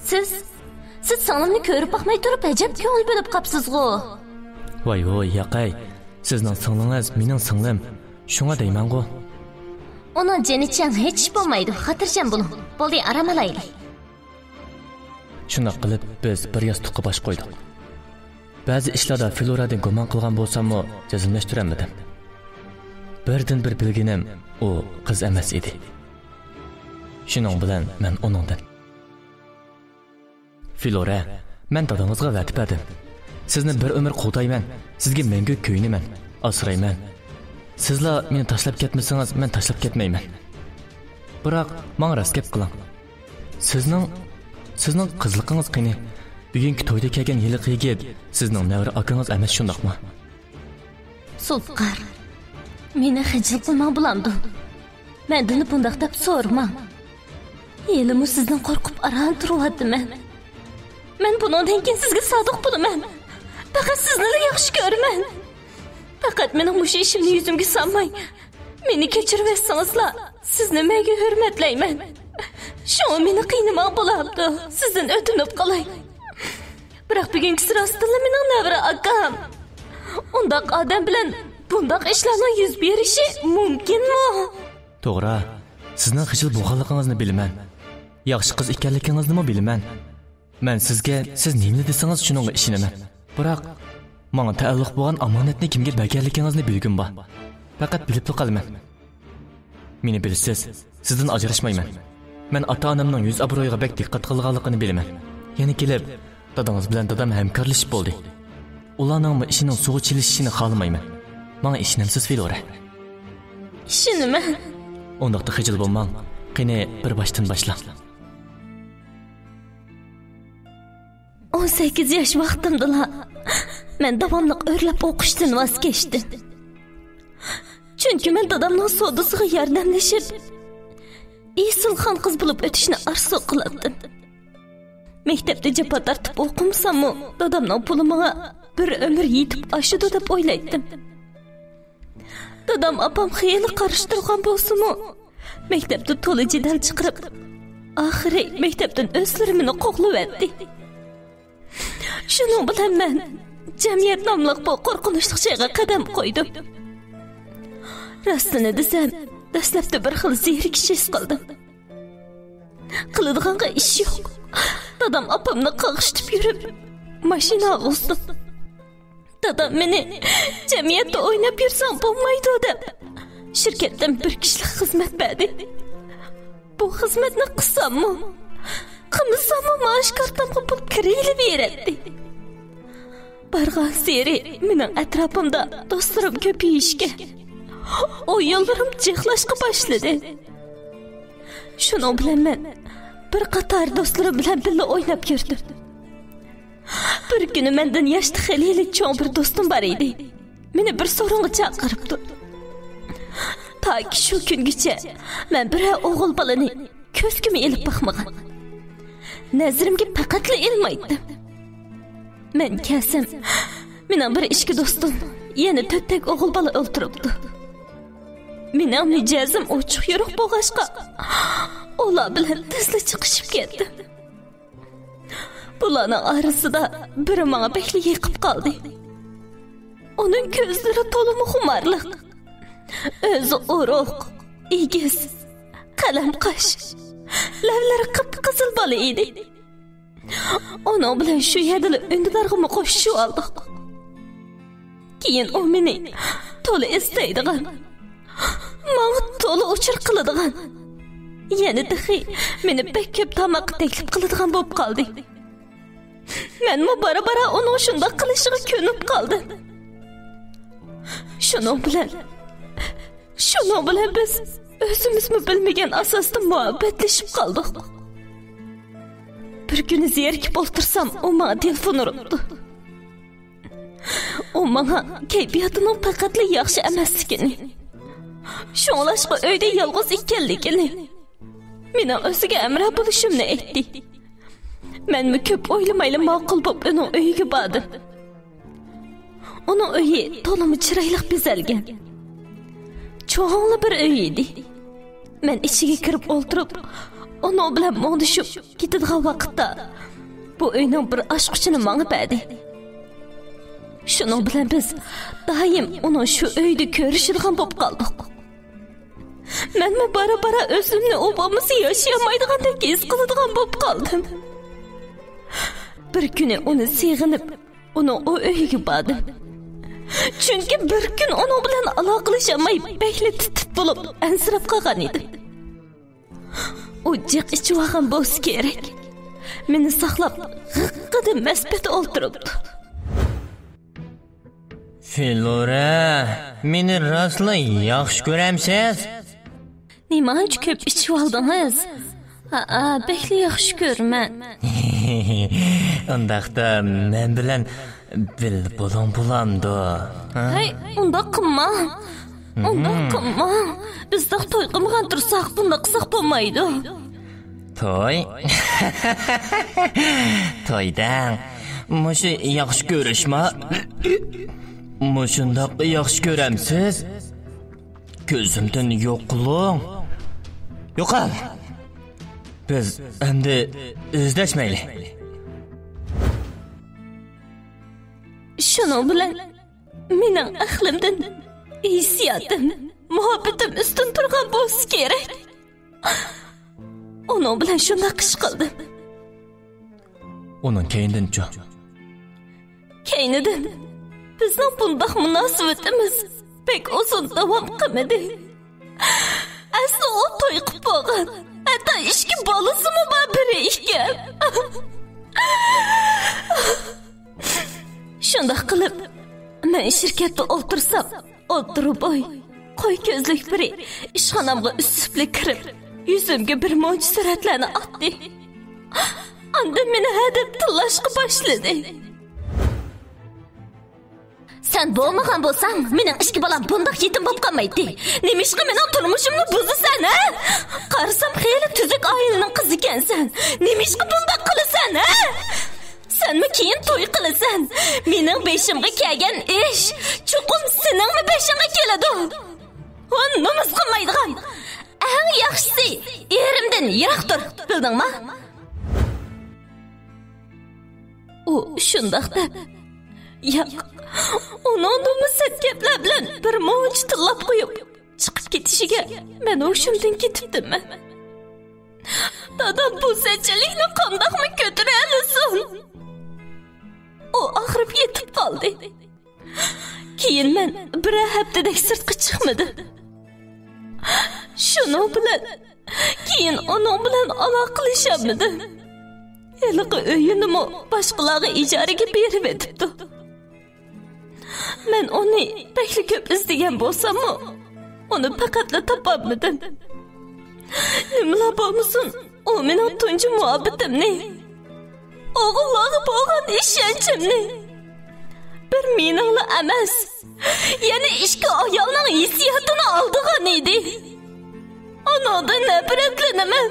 سىز، سىز سىڭلىمنى كۆرۈپ باقماي تۇرۇپ ئەجەب كۆڭۈل بۆلۈپ قاپسىزغۇ. ۋاي ۋۇي، ياقەي، سىزنىڭ سىڭلىڭىز مېنىڭ سىڭلىم، شۇڭا دەيمەنغۇ. ئۇنىڭ جېنى چىڭ، ھېچ ئىش بولمايدۇ، خاتىرجەم بولۇڭ. بولدى، ئارام ئالايلى. شۇنداق قىلىپ بىز بىر ياستۇققا باش قويدۇق. بەزى ئىشلاردا فلورادىن گۇمان قىلغان بولساممۇ جەزملەشتۈرەلمىدىم. بىردىنبىر بىلگىنىم ئۇ قىز ئەمەس ئىدى. شۇنىڭ بىلەن مەن ئۇنىڭدىن، فلورا، مەن دادىڭىزغا ۋەدە بەردىم. سىزنى بىر ئۆمۈر قوغدايمەن، سىزگە مەڭگۈ كۆيۈنىمەن، ئاسرايمەن. سىزلا مېنى تاشلاپ كەتمىسىڭىز، مەن تاشلاپ كەتمەيمەن. بىراق، ماڭا راست گەپ قىلىڭ. سىزنىڭ، سىزنىڭ قىزلىقىڭىز قېنى؟ بۈگۈنكى تويدا كەلگەن ھېلىقى يىگىت سىزنىڭ نەۋرە ئاكىڭىز ئەمەس، شۇنداقمۇ؟ زۇلپىقار، مېنى خىجىل قىلماڭ بولامدۇ؟ مەندىن بۇنداق دەپ سورىماڭ. ھېلىمۇ سىزدىن قورقۇپ ئاران تۇرۇۋاتىمەن. مەن بۇنىڭدىن كېيىن سىزگە سادىق بولىمەن. پەقەت سىزنىلا ياخشى كۆرىمەن. پەقەت مېنىڭ مۇشۇ ئىشىمنى يۈزۈمگە سالماي، مېنى كەچۈرۈۋەتسىڭىزلا، سىزنى مەڭگۈ ھۆرمەتلەيمەن. شۇڭا مېنى قىينىماڭ بولامدۇ؟ سىزدىن ئۆتۈنۈپ قالاي. بىراق بۈگۈنكىسى راستتىنلا مېنىڭ نەۋرە ئاكام. ئۇنداق ئادەم بىلەن بۇنداق ئىشلارنىڭ يۈز بېرىشى مۇمكىنمۇ؟ توغرا، سىزنىڭ خىجىل بولغانلىقىڭىزنى بىلىمەن. ياخشى قىز ئىكەنلىكىڭىزنىمۇ بىلىمەن. مەن سىزگە، سىز نېمىنى دېسىڭىز، شۇنىڭغا ئىشىنىمەن. بىراق، ماڭا تەئەللۇق بولغان ئامانەتنى كىمگە بەرگەنلىكىڭىزنى بىلگۈم بار. پەقەت بىلىپلا قالىمەن. مېنى بىلىسىز، سىزدىن ئاجراشمايمەن. مەن ئاتا-ئانامنىڭ يۈز-ئابرۇيىغا بەك دىققەت قىلىدىغانلىقىنى بىلىمەن. يەنە كېلىپ، دادىڭىز بىلەن دادام ھەمكارلىشىپ بولدى. ئۇلارنىڭمۇ ئىشىنىڭ سۇغا چىلىشىشىنى خالىمايمەن. ماڭا ئىشىنەمسىز، فلورا؟ ئىشىنىمەن. ئۇنداقتا خىجىل بولماڭ. قېنى، بىر باشتىن باشلاڭ. ئون سەككىز ياش ۋاقتىمدىلا مەن داۋاملىق ئۆرلەپ ئوقۇشتىن ۋاز كەچتىم. چۈنكى مەن دادامنىڭ سودىسىغا ياردەملىشىپ، ئېسىل خانقىز بولۇپ ئۆتۈشنى ئارزۇ قىلاتتىم. مەكتەپتە جاپا تارتىپ ئوقۇمىساممۇ، دادامنىڭ پۇلى ماڭا بىر ئۆمۈر يېتىپ ئاشىدۇ دەپ ئويلايتتىم. دادام، ئاپام خېلى قارشى تۇرغان بولسىمۇ، مەكتەپتە تولا جېدەل چىقىرىپ، ئاخىرى مەكتەپتىن ئۆزلىرى مېنى قوغلىۋەتتى. شۇنىڭ بىلەن مەن جەمئىيەت ناملىق بۇ قورقۇنچلۇق جايغا قەدەم قويدۇم. راستىنى دېسەم، دەسلەپتە بىر خىل زېرىكىش ھېس قىلدىم. قىلىدىغانغا ئىش يوق. دادام ئاپامنى قاغشىتىپ يۈرۈپ، ماشىنا ئاغزىدىم. دادام مېنى جەمئىيەتتە ئويناپ يۈرسەڭ بولمايدۇ دەپ، شىركەتتىن بىر كىشىلىك خىزمەت بەردى. بۇ خىزمەتنى قىلساممۇ، قىلمىساممۇ مائاش كارتامغا پۇل كىرىۋېرەتتى. بارغانسېرى مېنىڭ ئەتراپىمدا دوستلىرىم كۆپىيىشكە، ئويۇنلىرىم جىقلاشقا باشلىدى. شۇنىڭ بىلەن مەن بىر قاتار دوستلىرىم بىلەن بىللە ئويناپ يۈردۈم. بىر كۈنى مەندىن ياشتا خېلى چوڭ بىر دوستۇم بار ئىدى. مېنى بىر سورۇنغا چاقىرىپتۇ. تاكى شۇ كۈنگىچە مەن بىرەر ئوغۇل بالىنى كۆزگىمۇ ئېلىپ باقمىغان. نەزىرىمگە پەقەتلا ئىلمايتتىم. مەن كەلسەم، مېنىڭ بىر ئىچكى دوستۇم يەنە تۆتتەك ئوغۇل بالا ئولتۇرۇپتۇ. مېنىڭ مىجەزىم ئوچۇق يورۇق بولغاچقا، ئۇلار بىلەن تېزلا چىقىشىپ كەتتىم. بۇلارنىڭ ئارىسىدا بىرى ماڭا بەكلا يېقىپ قالدى. ئۇنىڭ كۆزلىرى تولىمۇ خۇمارلىق. ئۆزى ئورۇق، ئېگىز، قەلەم قاش، لەۋلىرى قىپقىزىل بالا ئىدى. ئۇنىڭ بىلەن شۇ يەردىلا ئۈندىدارغىمۇ خوشلىشىۋالدۇق. كېيىن ئۇ مېنى تولا ئىزدەيدىغان، ماڭا تولا ئۇچۇر قىلىدىغان، يەنە تېخى مېنى بەك كۆپ تاماققا تەكلىپ قىلىدىغان بولۇپ قالدى. مەنمۇ بارا-بارا ئۇنىڭ شۇنداق قىلىشىغا كۆنۈپ قالدىم. شۇنىڭ بىلەن، شۇنىڭ بىلەن بىز ئۆزىمىزمۇ بىلمىگەن ئاساستا مۇھەببەتلىشىپ قالدۇق. بىر كۈنى زېرىكىپ ئولتۇرسام، ئۇ ماڭا تېلېفون ئۇرۇپتۇ. ئۇ ماڭا كەيپىياتىنىڭ پەقەتلا ياخشى ئەمەسلىكىنى، شۇڭلاشقا ئۆيدە يالغۇز ئىكەنلىكىنى، مېنىڭ ئۆزىگە ھەمراھ بولۇشۇمنى ئېيتتى. مەنمۇ كۆپ ئويلىمايلا ماقۇل بوپ ئۇنىڭ ئۆيىگە باردىم. ئۇنىڭ ئۆيى تولىمۇ چىرايلىق بېزەلگەن. چوڭلا بىر ئۆي ئىدى. مەن ئىچىگە كىرىپ ئولتۇرۇپ، ئۇنىڭ بىلەن مۇڭدىشىپ كېتىدىغان ۋاقىتتا، بۇ ئۆينىڭ بىر ئاچقۇچىنى ماڭا بەردى. شۇنىڭ بىلەن بىز دائىم ئۇنىڭ شۇ ئۆيدە كۆرۈشىدىغان بولۇپ قالدۇق. مەنمۇ بارا-بارا ئۆزۈمنى ئۇ بولمىسا ياشىيالمايدىغاندەك ھېس قىلىدىغان بولۇپ قالدىم. بىر كۈنى ئۇنى سېغىنىپ، ئۇنىڭ ئۇ ئۆيىگە باردىم. چۈنكى بىر كۈن ئۇنىڭ بىلەن ئالاقىلىشالماي، بەكلا تىت-تىت بولۇپ، ئەنسىرەپ قالغان ئىدىم. ئۇ جىق ئىچىۋالغان بولسا كېرەك. مېنى ساقلاپ، غىققىدە مەس پېتى ئولتۇرۇپتۇ. فىلۇرە، مېنى راستلا ياخشى كۆرەمسىز؟ نېمانچە كۆپ ئىچىۋالدىڭىز؟ ھەئە، بەكلا ياخشى كۆرىمەن. ئۇنداقتا مەن بىلەن بىللە بولۇڭ بولامدۇ؟ ھە؟ ھەي، ئۇنداق قىلماڭ. ئۇنداق قىلماڭ. بىز تېخى توي قىلمىغان تۇرساق، بۇنداق قىلساق بولمايدۇ. توي؟ توي دەڭ. مۇشۇ ياخشى كۆرۈشما؟ مۇشۇنداق ياخشى كۆرەمسىز؟ كۆزۈمدىن يوقىلىڭ. يوقال. بىز ئەمدى ئىزدەشمەيلى. شۇنىڭ بىلەن مېنىڭ ئەقلىمدىن ھېسسىياتىم، مۇھەببىتىم ئۈستۈن تۇرغان بولسا كېرەك. ئۇنىڭ بىلەن شۇنداق ئىش قىلدىم. ئۇنىڭ كەينىدىنچۇ؟ كەينىدىن بىزنىڭ بۇنداق مۇناسىۋىتىمىز بەك ئۇزۇن داۋام قىلمىدى. ئەسلى ئۇ توي قىپ بولغان، ھەتتا ئىككى بالىسىمۇ بار بىرى ئىكەن. شۇنداق قىلىپ، مەن شىركەتتە ئولتۇرسام، ئوتتۇرا بوي، قوي كۆزلۈك بىرى ئىشخانامغا ئۈسۈپلا كىرىپ، يۈزۈمگە بىر مۇنچە سۈرەتلەرنى ئاتتى. ئاندىن مېنى ھەدەپ تىللاشقا باشلىدى. سەن بولمىغان بولساڭ، مېنىڭ ئىككى بالام بۇنداق يېتىم بولۇپ قالمايتتى. نېمىشقا مېنىڭ تۇرمۇشۇمنى بۇزىسەن، ھە؟ قارىسام، خېلى تۈزۈك ئائىلىنىڭ قىزى ئىكەنسەن. نېمىشقا بۇنداق قىلىسەن، ھە؟ سەنمۇ كېيىن توي قىلىسەن. مېنىڭ بېشىمغا كەلگەن ئىش چوقۇم سېنىڭمۇ بېشىڭغا كېلىدۇ. ھۇ، نومۇس قىلمايدىغان. ئەڭ ياخشىسى، ئېرىمدىن يىراق تۇر، بىلدىڭما؟ ئۇ شۇنداق دەپ، ياق، ئۇنىڭدىنمۇ سەت گەپلەر بىلەن بىر مۇنچە تىللاپ قويۇپ، چىقىپ كېتىشىگە مەن ھوشۇمدىن كېتىپتىمەن. دادام بۇ سەتچىلىكنى قانداقمۇ كۆتۈرەلىسۇن؟ ئۇ ئاغرىپ يېتىپ قالدى. كېيىن مەن بىرەر ھەپتىدەك سىرتقا چىقمىدىم. شۇنىڭ بىلەن كېيىن ئۇنىڭ بىلەن ئالاقىلىشالمىدىم. ھېلىقى ئۆيىنىمۇ باشقىلارغا ئىجارىگە بېرىۋېتىپتۇ. مەن ئۇنى بەكلا كۆپ ئىزدىگەن بولساممۇ، ئۇنى پەقەتلا تاپالمىدىم. نېمىلا بولمىسۇن، ئۇ مېنىڭ تۇنجى مۇھەببىتىمنى، ئوغۇللارغا بولغان ئىشەنچىمنى، بىر مېنىڭلا ئەمەس، يەنە ئىككى ئايالنىڭ ھېسسىياتىنى ئالدىغان ئىدى. ئۇنىڭدىن نەپرەتلىنىمەن.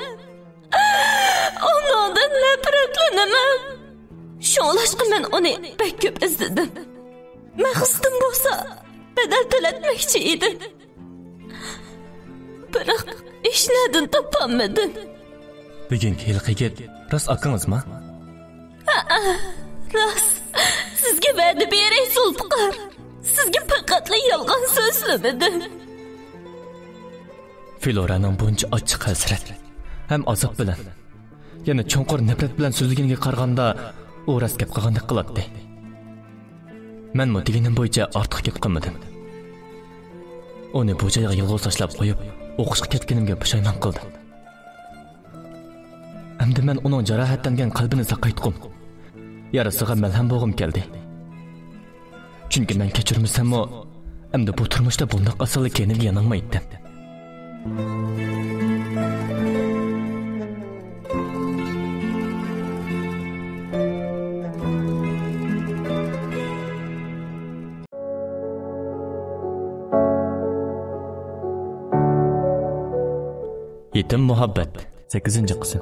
ئۇنىڭدىن نەپرەتلىنىمەن. شۇڭلاشقا مەن ئۇنى بەك كۆپ ئىزدىدىم. مەقسىتىم بولسا بەدەل تۆلەتمەكچى ئىدىم. بىراق ھېچنەدىن تاپالمىدىم. بۈگۈنكى ھېلىقى يىگىت راست ئاكىڭىزمۇ؟ ھەئە، راست. سىزگە ۋەدە بېرەي، زۇلپىقار. سىزگە پەقەتلا يالغان سۆزلىمىدىم. فلورانىڭ بۇنچە ئاچچىق ھەسرەت ھەم ئازاب بىلەن، يەنە چوڭقۇر نەپرەت بىلەن سۆزلىگىنىگە قارىغاندا، ئۇ راست گەپ قىلغاندەك قىلاتتى. مەنمۇ دېگىنىم بويىچە ئارتۇق گەپ قىلمىدىم. ئۇنى بۇ جايغا يالغۇز تاشلاپ قويۇپ، ئوقۇشقا كەتكىنىمگە پۇشايمان قىلدىم. ئەمدى مەن ئۇنىڭ جاراھەتلەنگەن قەلبىنى ساقايتقۇم، يارىسىغا مەلھەم بولغۇم كەلدى. چۈنكى مەن كەچۈرمىسەممۇ، ئەمدى بۇ تۇرمۇشتا بۇنداق ئاسانلا كەينىمگە يانالمايتتىم. يېتىم مۇھەببەت. سەككىزىنچى قىسىم.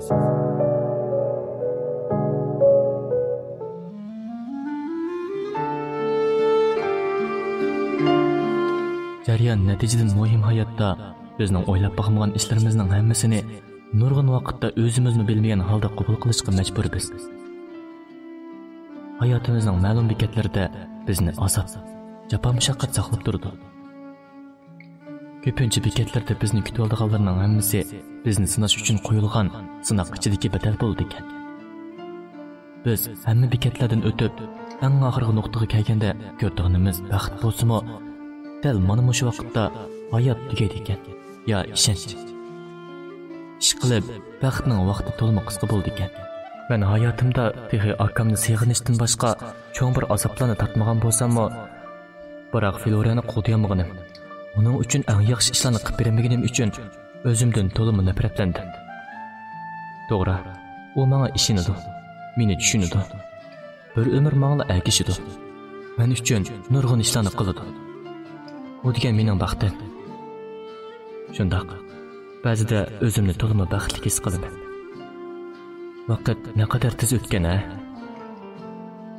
جەريان نەتىجىدىن مۇھىم ھاياتتا بىزنىڭ ئويلاپ باقمىغان ئىشلىرىمىزنىڭ ھەممىسىنى نۇرغۇن ۋاقىتتا ئۆزىمىزمۇ بىلمىگەن ھالدا قوبۇل قىلىشقا مەجبۇر بىز. ھاياتىمىزنىڭ مەلۇم بېكەتلىرىدە بىزنى ئازاب، جاپا-مۇشەققەت ساقلاپ تۇرىدۇ. كۆپىنچە بېكەتلەردە بىزنى كۈتۈۋالىدىغانلارنىڭ ھەممىسى بىزنى سىناش ئۈچۈن قويۇلغان سىناق ئىچىدىكى بەدەل بولىدىكەن. بىز ھەممە بېكەتلەردىن ئۆتۈپ، ئەڭ ئاخىرقى نۇقتىغا كەلگەندە كۆرىدىغىنىمىز بەخت بولسىمۇ، دەل مانا مۇشۇ ۋاقىتتا ھايات تۈگەيدىكەن يا ئىشەنچ. ئىشقىلىپ، بەختنىڭ ۋاقتى تولىمۇ قىسقا بولىدىكەن. مەن ھاياتىمدا تېخى ئاكامنى سېغىنىشتىن باشقا چوڭ بىر ئازابلارنى تارتمىغان بولساممۇ، بىراق فلورانى قوغدىيالمىغىنىم، ئۇنىڭ ئۈچۈن ئەڭ ياخشى ئىشلارنى قىلىپ بېرەلمىگىنىم ئۈچۈن ئۆزۈمدىن تولىمۇ نەپرەتلەندىم. توغرا، ئۇ ماڭا ئىشىنىدۇ، مېنى چۈشىنىدۇ. بىر ئۆمۈر ماڭىلا ئەگىشىدۇ. مەن ئۈچۈن نۇرغۇن ئىشلارنى قىلىدۇ. ئۇ دېگەن مېنىڭ بەختىم. شۇنداق، بەزىدە ئۆزۈمنى تولىمۇ بەختلىك ھېس قىلىمەن. ۋاقىت نەقەدەر تېز ئۆتكەن ھە!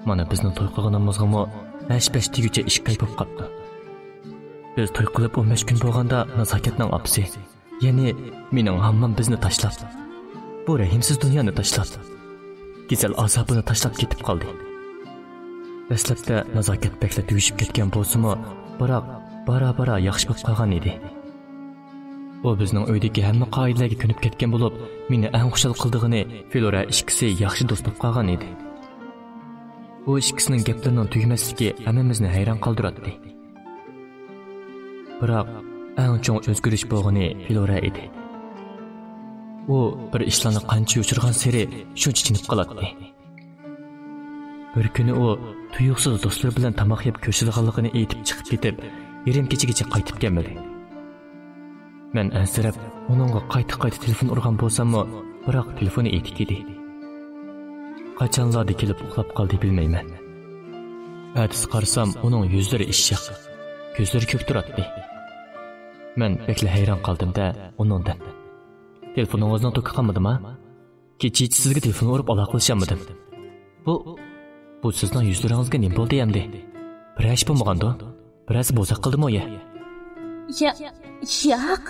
مانا بىزنىڭ توي قىلغىنىمىزغىمۇ ھەش-پەش دېگۈچە ئىككى ئاي بولۇپ قاپتۇ. بىز توي قىلىپ ئون بەش كۈن بولغاندا نازاكەتنىڭ ئاپىسى، يەنى مېنىڭ ھاممام بىزنى تاشلاپ، بۇ رەھىمسىز دۇنيانى تاشلاپ، كېسەل ئازابىنى تاشلاپ كېتىپ قالدى. دەسلەپتە نازاكەت بەكلا تۈگىشىپ كەتكەن بولسىمۇ، بىراق بارا-بارا ياخشى بولۇپ قالغان ئىدى. ئۇ بىزنىڭ ئۆيدىكى ھەممە قائىدىلەرگە كۆنۈپ كەتكەن بولۇپ، مېنى ئەڭ خۇشال قىلىدىغىنى فلورا ئىككىسى ياخشى دوست بولۇپ قالغان ئىدى. بۇ ئىككىسىنىڭ گەپلىرىنىڭ تۈگىمەسلىكى ھەممىمىزنى ھەيران قالدۇراتتى. بىراق، ئەڭ چوڭ ئۆزگىرىش بولغىنى فلورا ئىدى. ئۇ بىر ئىشلارنى قانچە يوشۇرغانسېرى شۇنچە چېنىپ قالاتتى. بىر كۈنى ئۇ تۇيۇقسىز دوستلىرى بىلەن تاماق يەپ كۆرۈشىدىغانلىقىنى ئېيتىپ چىقىپ كېتىپ، يېرىم كېچىگىچە قايتىپ كەلمىدى. مەن ئەنسىرەپ، ئۇنىڭغا قايتا-قايتا تېلېفون ئۇرغان بولساممۇ، بىراق تېلېفونى ئېتىك ئىدى. قاچانلاردا كېلىپ ئۇخلاپ قالدى بىلمەيمەن. ئەتىسى قارىسام، ئۇنىڭ يۈزلىرى ئىششىق، كۆزلىرى كۆك تۇراتتى. مەن بەكلا ھەيران قالدىم-دە ئۇنىڭدىن. تېلېفونىڭىزنىڭ توكى قالمىدىما؟ كېچىچە سىزگە تېلېفون ئۇرۇپ ئالاقىلىشالمىدىم. بۇ، بۇ سىزنىڭ يۈزلىرىڭىزگە نېمە بولدى ئەمدى؟ بىرەر ئىش بولمىغاندۇ؟ بىرەرسى بوزەك قىلدىمۇ يا؟ يا، ياق.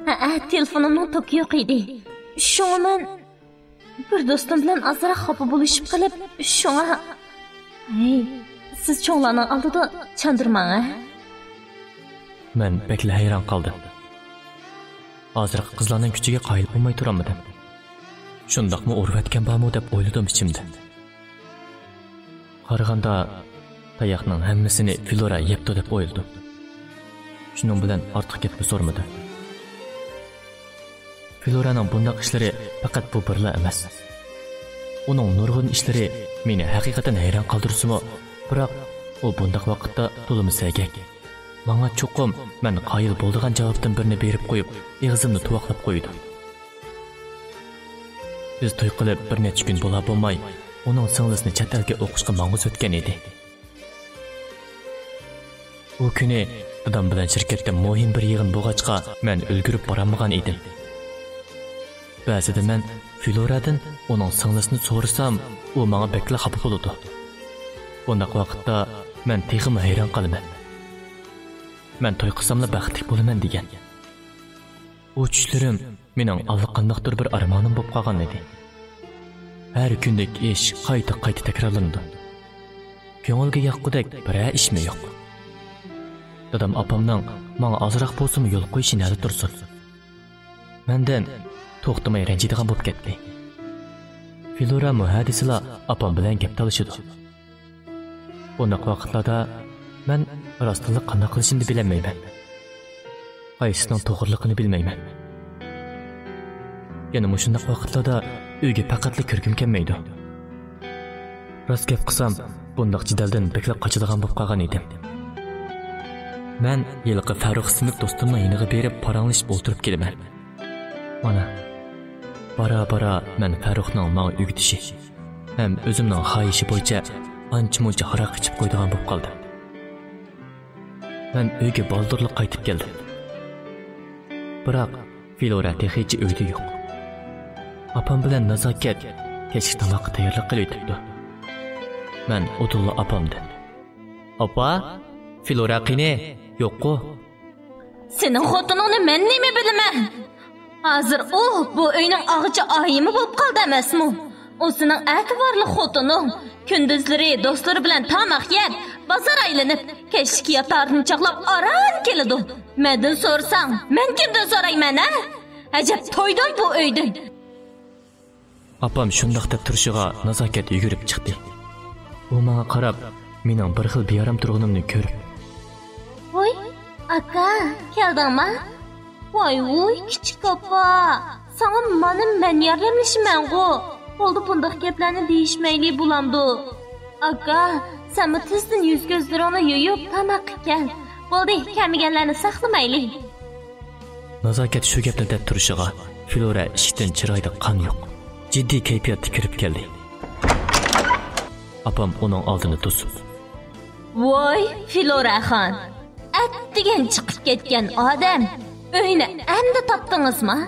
ھەئە، تېلېفونۇمنىڭ توكى يوق ئىدى. شۇڭا مەن بىر دوستۇم بىلەن ئازراق خاپا بولۇشۇپ قېلىپ، شۇڭا. ھەي، سىز چوڭلارنىڭ ئالدىدا چاندۇرماڭ ھە. مەن بەكلا ھەيران قالدىم. ھازىرقى قىزلارنىڭ كۈچىگە قايىل بولماي تۇرالمىدىم. شۇنداقمۇ ئۇرۇۋەتكەن بارمۇ دەپ ئويلىدىم ئىچىمدە. قارىغاندا، تاياقنىڭ ھەممىسىنى فلورا يەپتۇ دەپ ئويلىدىم. شۇنىڭ بىلەن ئارتۇق گەپمۇ سورىمىدىم. فلورانىڭ بۇنداق ئىشلىرى پەقەت بۇ بىرلا ئەمەس. ئۇنىڭ نۇرغۇن ئىشلىرى مېنى ھەقىقەتەن ھەيران قالدۇرسىمۇ، بىراق ئۇ بۇنداق ۋاقىتتا تولىمۇ سەگەك. ماڭا چوقۇم مەن قايىل بولىدىغان جاۋابتىن بىرنى بېرىپ قويۇپ، ئېغىزىمنى تۇۋاقلاپ قويىدۇ. بىز توي قىلىپ بىر نەچچە كۈن بولا بولماي، ئۇنىڭ سىڭلىسىنى چەت ئەلگە ئوقۇشقا ماڭغۇزۇۋەتكەن ئىدى. ئۇ كۈنى دادام بىلەن شىركەتتە مۇھىم بىر يىغىن بولغاچقا، مەن ئۈلگۈرۈپ بارالمىغان ئىدىم. بەزىدە مەن فلورادىن ئۇنىڭ سىڭلىسىنى سورىسام، ئۇ ماڭا بەكلا خاپا بولىدۇ. بۇنداق ۋاقىتتا مەن تېخىمۇ ھەيران قالىمەن. مەن توي قىلساملا بەختلىك بولىمەن دېگەن. ئۇ چۈشلىرىم مېنىڭ ئاللىقانداقتۇر بىر ئارمانىم بولۇپ قالغان ئىدى. ھەر كۈندىكى ئىش قايتا-قايتا تەكرارلىنىدۇ. كۆڭۈلگە ياققۇدەك بىرەر ئىشمۇ يوق. دادام ئاپامنىڭ ماڭا ئازراق بولسىمۇ يول قويۇشى نەدە تۇرسۇن. مەندىن توختىماي رەنجىيدىغان بولۇپ كەتتى. فلورامۇ ھە دېسىلا ئاپام بىلەن گەپ تالىشىدۇ. بۇنداق ۋاقىتلاردا مەن راستتىنلا قانداق قىلىشىمنى بىلەلمەيمەن. قايسىسىنىڭ توغرىلىقىنى بىلمەيمەن. يەنە مۇشۇنداق ۋاقىتلاردا ئۆيگە پەقەتلا كىرگۈم كەلمەيدۇ. راست گەپ قىلسام، بۇنداق جېدەلدىن بەكلا قاچىدىغان بولۇپ قالغان ئىدىم. مەن ھېلىقى فەررۇخ ئىسىملىك دوستۇمنىڭ يېنىغا بېرىپ پاراڭلىشىپ ئولتۇرۇپ كېلىمەن. مانا، بارا-بارا مەن فەررۇخنىڭ ماڭا ئۆگىتىشى ھەم ئۆزۈمنىڭ خاھىشى بويىچە ئانچە-مۇنچە ھاراق ئىچىپ قويىدىغان بولۇپ قالدىم. مەن ئۆيگە بالدۇرلا قايتىپ كەلدىم. بىراق، فلورا تېخىچە ئۆيدە يوق. ئاپام بىلەن نازاكەت كەچلىك تاماققا تەييارلىق قىلىۋېتىپتۇ. مەن ئۇدۇللا ئاپامدىن، «ئاپا، فلورا قېنى؟ يوققۇ؟» سېنىڭ خوتۇنۇڭنى مەن نېمە بىلىمەن؟ ھازىر ئۇ بۇ ئۆينىڭ ئاغىچى ئايىمى بولۇپ قالدى ئەمەسمۇ؟ ئۇ سېنىڭ ئەتىۋارلىق خوتۇنۇڭ. كۈندۈزلىرى دوستلىرى بىلەن تاماق يەپ، بازار ئايلىنىپ، كەچلىك ياتارىنى چاغلاپ ئاران كېلىدۇ. مەندىن سورىساڭ، مەن كىمدىن سورايمەن، ھە؟ ئەجەب تويدۇم بۇ ئۆيدىن. ئاپام شۇنداق دەپ تۇرۇشىغا نازاكەت يۈگۈرۈپ چىقتى. ئۇ ماڭا قاراپ، مېنىڭ بىر خىل بىئارام تۇرغىنىمنى كۆرۈپ، ۋوي، ئاكا، كەلدىڭما؟ ۋاي ۋۇي، كىچىك ئاپا، ساڭا مانا مەن ياردەملىشىمەنغۇ. بولدى، بۇنداق گەپلەرنى دېيىشمەيلى بولامدۇ؟ ئاكا، سەنمۇ تېزدىن يۈز-كۆزلىرىڭنى يۇيۇپ، تاماققا كەل. بولدى، كەلمىگەنلەرنى ساقلىمايلى. نازاكەت شۇ گەپنى دەپ تۇرۇشىغا، فلورا ئىشىكتىن چىرايىدا قان يوق، جىددىي كەيپىياتتا كىرىپ كەلدى. ئاپام ئۇنىڭ ئالدىنى توسۇپ، ۋاي، فلورا خان، ئەتىگەن چىقىپ كەتكەن ئادەم ئۆينى ئەمدى تاپتىڭىزما؟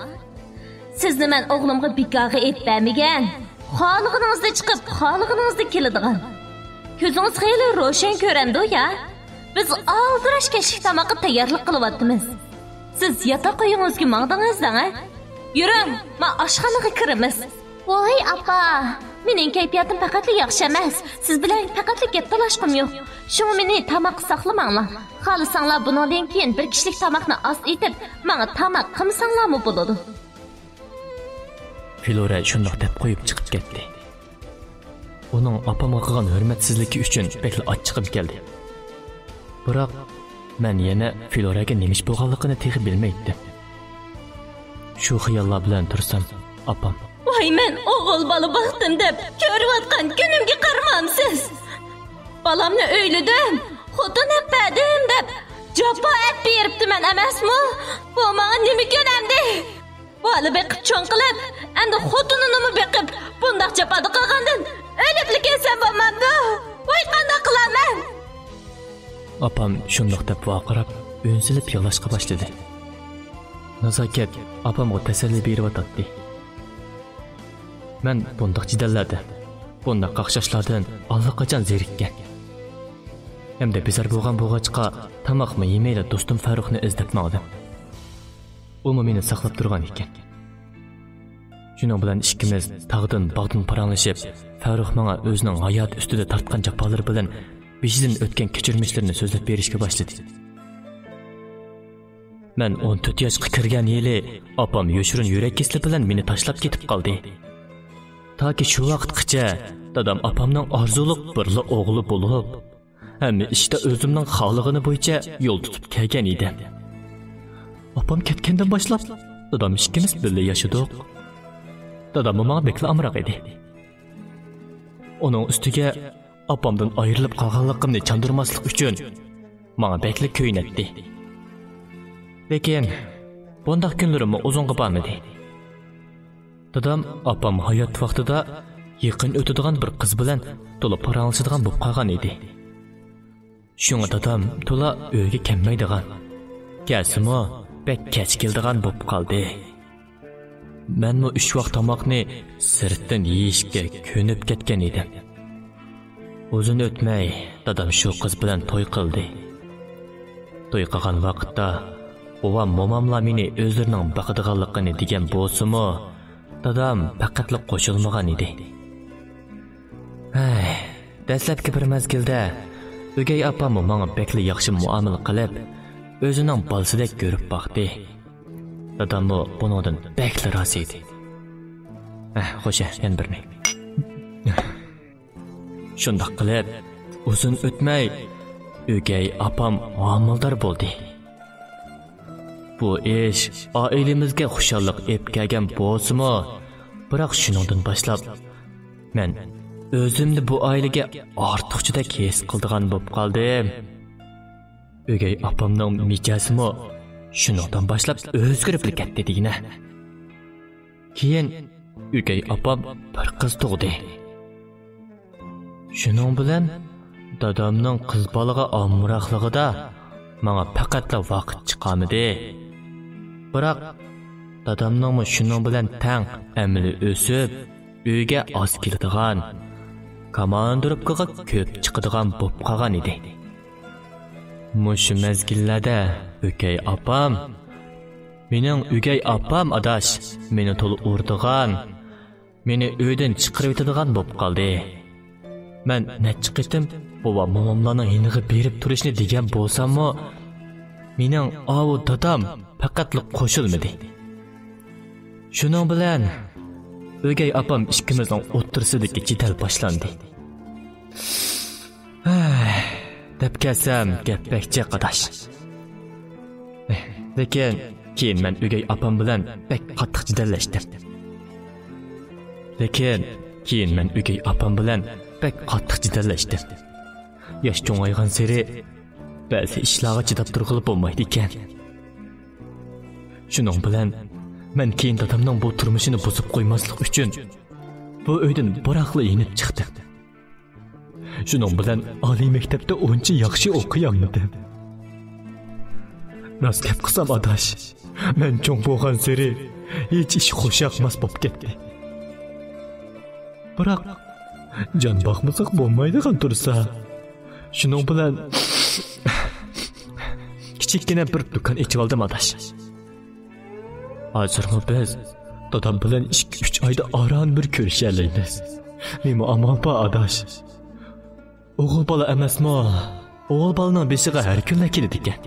سىزنى مەن ئوغلۇمغا بىكارغا ئېلىپ بەرمىگەن. خالىغىنىڭىزدا چىقىپ، خالىغىنىڭىزدا كېلىدىغان. كۆزىڭىز خېلى روشەن كۆرەمدۇ يا؟ بىز ئالدىراش كەچلىك تاماققا تەييارلىق قىلىۋاتىمىز. سىز ياتاق ئۆيىڭىزگە ماڭدىڭىز دەڭە. يۈرۈڭ، ما ئاشخانىغا كىرىمىز. ۋاي ئاپا، مېنىڭ كەيپىياتىم پەقەتلا ياخشى ئەمەس. سىز بىلەن پەقەتلا گەپ تالاشقۇم يوق. شۇڭا مېنى تاماققا ساقلىماڭلار. خالىساڭلار بۇنىڭدىن كېيىن بىر كىشىلىك تاماقنى ئاز ئېتىپ، ماڭا تاماق قىلمىساڭلارمۇ بولىدۇ. فلورا شۇنداق دەپ قويۇپ چىقىپ كەتتى. ئۇنىڭ ئاپامغا قىلغان ھۆرمەتسىزلىكى ئۈچۈن بەكلا ئاچچىقىم كەلدى. بىراق، مەن يەنە فلوراگە نېمە ئىش بولغانلىقىنى تېخى بىلمەيتتىم. شۇ خىياللار بىلەن تۇرسام، ئاپام، ۋاي، مەن ئوغۇل بالا باقتىم دەپ كۆرۈۋاتقان كۈنۈمگە قارىمامسىز؟ بالامنى ئۆيلىدىم، خوتۇن ئەپ بەردىم دەپ جاپا ئەپ بېرىپتىمەن ئەمەسمۇ؟ بۇ ماڭا نېمە كۈن ئەمدى؟ بالا بېقىپ چوڭ قىلىپ، ئەمدى خوتۇنىنىمۇ بېقىپ، بۇنداق جاپادا قالغاندىن ئۆلۈپلا كەتسەم بولمامدۇ؟ ۋاي، قانداق قىلارمەن؟ ئاپام شۇنداق دەپ ۋارقىراپ، ئۈن سېلىپ يىغلاشقا باشلىدى. نازاكەت ئاپامغا تەسەللى بېرىۋاتاتتى. مەن بۇنداق جېدەللەردىن، بۇنداق قاقشاشلاردىن ئاللىقاچان زېرىككەن ھەمدە بىزار بولغان بولغاچقا، تاماقمۇ يېمەيلا دوستۇم فەرۇخنى ئىزدەپ ماڭدىم. ئۇمۇ مېنى ساقلاپ تۇرغان ئىكەن. شۇنىڭ بىلەن ئىككىمىز تاغدىن، باغدىن پاراڭلىشىپ، فەرۇخ ماڭا ئۆزىنىڭ ھاياتى ئۈستىدە تارتقان جاپالىرى بىلەن بېشىدىن ئۆتكەن كەچۈرمىشلىرىنى سۆزلەپ بېرىشكە باشلىدى. مەن ئون تۆت ياشقا كىرگەن يىلى ئاپام يوشۇرۇن يۈرەك كېسىلى بىلەن مېنى تاشلاپ كېتىپ قالدى. تاكى شۇ ۋاقىتقىچە دادام ئاپامنىڭ ئارزۇلۇق بىرلا ئوغلى بولۇپ، ھەممە ئىشتا ئۆزۈمنىڭ خالىغىنى بويىچە يول تۇتۇپ كەلگەن ئىدىم. ئاپام كەتكەندىن باشلاپ، دادام ئىككىمىز بىللە ياشىدۇق. داداممۇ ماڭا بەكلا ئامراق ئىدى. ئۇنىڭ ئۈستىگە ئاپامدىن ئايرىلىپ قالغانلىقىمنى چاندۇرماسلىق ئۈچۈن ماڭا بەكلا كۆيۈنەتتى. لېكىن بۇنداق كۈنلىرىممۇ ئۇزۇنغا بارمىدى. دادام ئاپام ھايات ۋاقتىدا يېقىن ئۆتىدىغان بىر قىز بىلەن تولا پاراڭلىشىدىغان بولۇپ قالغان ئىدى. شۇڭا دادام تولا ئۆيگە كەلمەيدىغان، كەلسىمۇ بەك كەچ كېلىدىغان بولۇپ قالدى. مەنمۇ ئۈچ ۋاق تاماقنى سىرتتىن يېيىشكە كۆنۈپ كەتكەن ئىدىم. ئۇزۇن ئۆتمەي دادام شۇ قىز بىلەن توي قىلدى. توي قىلغان ۋاقىتتا بوۋام، موماملار مېنى ئۆزلىرىنىڭ باقىدىغانلىقىنى دېگەن بولسىمۇ، دادام پەقەتلا قوشۇلمىغان ئىدى. ھەي، دەسلەپكى بىر مەزگىلدە ئۆگەي ئاپاممۇ ماڭا بەكلا ياخشى مۇئامىلە قىلىپ، ئۆزىنىڭ بالىسىدەك كۆرۈپ باقتى. داداممۇ بۇنىڭدىن بەكلا رازى ئىدى. ھە، خوش، يەنە بىرنى. شۇنداق قىلىپ، ئۇزۇن ئۆتمەي ئۆگەي ئاپام ھامىلىدار بولدى. بۇ ئىش ئائىلىمىزگە خۇشاللىق ئېلىپ كەلگەن بولسىمۇ، بىراق شۇنىڭدىن باشلاپ مەن ئۆزۈمنى بۇ ئائىلىگە ئارتۇقچىدەك ھېس قىلىدىغان بولۇپ قالدىم. ئۆگەي ئاپامنىڭ مىجەزىمۇ شۇنىڭدىن باشلاپ ئۆزگىرىپلا كەتتى دېگىنە. كېيىن ئۆگەي ئاپام بىر قىز تۇغدى. شۇنىڭ بىلەن دادامنىڭ قىز بالىغا ئامراقلىقىدا ماڭا پەقەتلا ۋاقىت چىقالمىدى. بىراق دادامنىڭمۇ شۇنىڭ بىلەن تەڭ ئەمىلى ئۆسۈپ، ئۆيگە ئاز كېلىدىغان، كاماندىروپكىغا كۆپ چىقىدىغان بولۇپ قالغان ئىدى. مۇشۇ مەزگىللەردە ئۆگەي ئاپام، مېنىڭ ئۆگەي ئاپام ئاداش، مېنى تولا ئۇرىدىغان، مېنى ئۆيدىن چىقىرىۋېتىدىغان بولۇپ قالدى. مەن نەچچە قېتىم بوۋا موماملارنىڭ يېنىغا بېرىپ تۇرۇشنى دېگەن بولساممۇ، مېنىڭ ئاۋۇ دادام پەقەتلا قوشۇلمىدى. شۇنىڭ بىلەن ئۆگەي ئاپام ئىككىمىزنىڭ ئوتتۇرىسىدىكى جېدەل باشلاندى. ھەي، دەپ كەلسەم گەپ بەك جىق ئاداش. لېكىن كېيىن مەن ئۆگەي ئاپام بىلەن بەك قاتتىق جېدەللەشتىم. لېكىن كېيىن مەن ئۆگەي ئاپام بىلەن بەك قاتتىق جېدەللەشتىم. ياش چوڭايغانسېرى بەزى ئىشلارغا چىداپ تۇرغىلى بولمايدىكەن. شۇنىڭ بىلەن مەن كېيىن دادامنىڭ بۇ تۇرمۇشىنى بۇزۇپ قويماسلىق ئۈچۈن بۇ ئۆيدىن بىراقلا يېنىپ چىقتىم. شۇنىڭ بىلەن ئالىي مەكتەپتە ئۇنچە ياخشى ئوقۇيالمىدىم. راست گەپ قىلسام ئاداش، مەن چوڭ بولغانسېرى ھېچ ئىش خۇشياقماس بولۇپ كەتتى. بىراق جان باقمىساق بولمايدىغان تۇرسا، شۇنىڭ بىلەن كىچىككىنە بىر دۇكان ئېچىۋالدىم ئاداش. ھازىرمۇ بىز دادام بىلەن ئىككى-ئۈچ ئايدا ئاران بىر كۆرۈشەلەيمىز. نېمە ئامال بار ئاداش؟ ئوغۇل بالا ئەمەسمۇ؟ ئوغۇل بالىنىڭ بېشىغا ھەر كۈنلا كېلىدىكەن.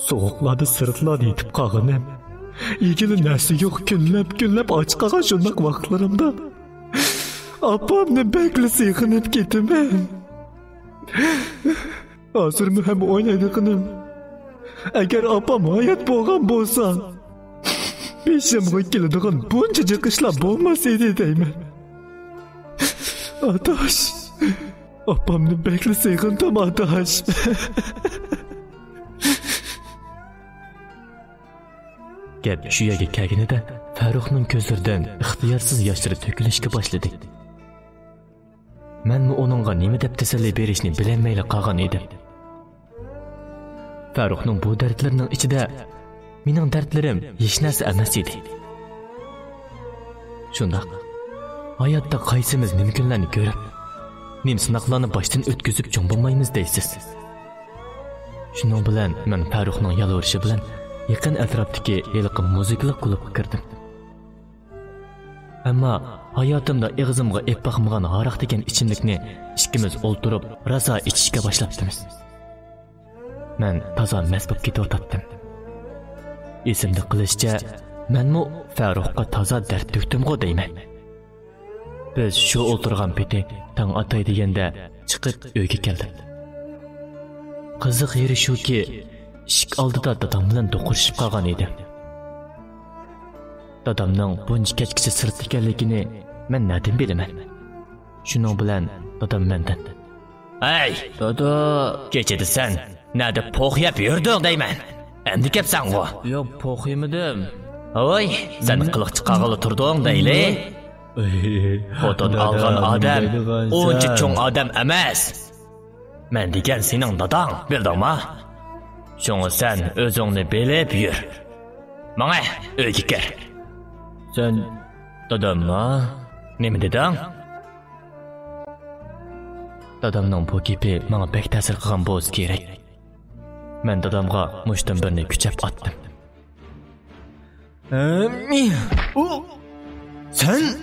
سوغۇقلاردا سىرتلاردا يېتىپ قالغىنىم، يېگىلى نەرسە يوق، كۈنلەپ كۈنلەپ ئاچ قالغان شۇنداق ۋاقىتلىرىمدا ئاپامنى بەكلا سېغىنىپ كېتىمەن. ھازىرمۇ ھەم ئويلايدىغىنىم، ئەگەر ئاپام ھايات بولغان بولسا، بېشىمغا كېلىدىغان بۇنچە جىق ئىشلار بولماس ئىدى دەيمەن. ئاداش، ئاپامنى بەكلا سېغىندىم ئاداش. گەپ شۇ يەرگە كەلگىنىدە، فەرۇقنىڭ كۆزلىرىدىن ئىختىيارسىز ياشلىرى تۆكۈلۈشكە باشلىدى. مەنمۇ ئۇنىڭغا نېمە دەپ تەسەللى بېرىشنى بىلەلمەيلا قالغان ئىدىم. فەرۇقنىڭ بۇ دەردلىرىنىڭ ئىچىدە مېنىڭ دەردلىرىم ھېچنەرسە ئەمەس ئىدى. شۇنداق، ھاياتتا قايسىمىز نېمە كۈنلەرنى كۆرۈپ، نېمە سىناقلارنى باشتىن ئۆتكۈزۈپ چوڭ بولمايمىز دەيسىز؟ شۇنىڭ بىلەن مەن فەرۇقنىڭ يالۋۇرۇشى بىلەن يېقىن ئەتراپتىكى ھېلىقى مۇزىكىلىق كۇلۇبقا كىردىم. ئەمما ھاياتىمدا ئېغىزىمغا ئېلىپ باقمىغان ھاراق دېگەن ئىچىملىكنى ئىككىمىز ئولتۇرۇپ راسا ئىچىشكە باشلاپتىمىز. مەن تازا مەست بولۇپ كېتىۋاتاتتىم. ئېسىمدە قېلىشىچە، مەنمۇ فەرۇققا تازا دەرد تۆكتۈمغۇ دەيمەن. بىز شۇ ئولتۇرغان پېتى تاڭ ئاتاي دېگەندە چىقىپ ئۆيگە كەلدىم. قىزىق يېرى شۇكى، ئىشىك ئالدىدا دادام بىلەن دوقۇرۇشۇپ قالغان ئىدىم. دادامنىڭ بۇنچە كەچكىچە سىرتتا ئىكەنلىكىنى مەن نەدىن بىلىمەن؟ شۇنىڭ بىلەن دادام مەندىن، «ھەي، دادا، كېچىدە سەن نەدە پوخ يەپ يۈردۈڭ دەيمەن؟ ئەمدى كەپسەنغۇ؟» «ياق، پوخ يېمىدىم.» «ھوي، سەن قىلىق چىقارغىلى تۇردۇڭ دەيلى. خوتۇن ئالغان ئادەم ئۇنچە چوڭ ئادەم ئەمەس. مەن دېگەن سېنىڭ داداڭ، بىلدىڭما؟ شۇڭا سەن ئۆزۈڭنى بىلىپ يۈر. ماڭە، ئۆيگە كىر.» «سەن دادامما؟ نېمە دېدىڭ؟» دادامنىڭ بۇ گېپى ماڭا بەك تەسىر قىلغان بولسا كېرەك. مەن دادامغا مۇشتۇم بىرنى كۈچەپ ئاتتىم. ئەممى، ئۇ، سەن؟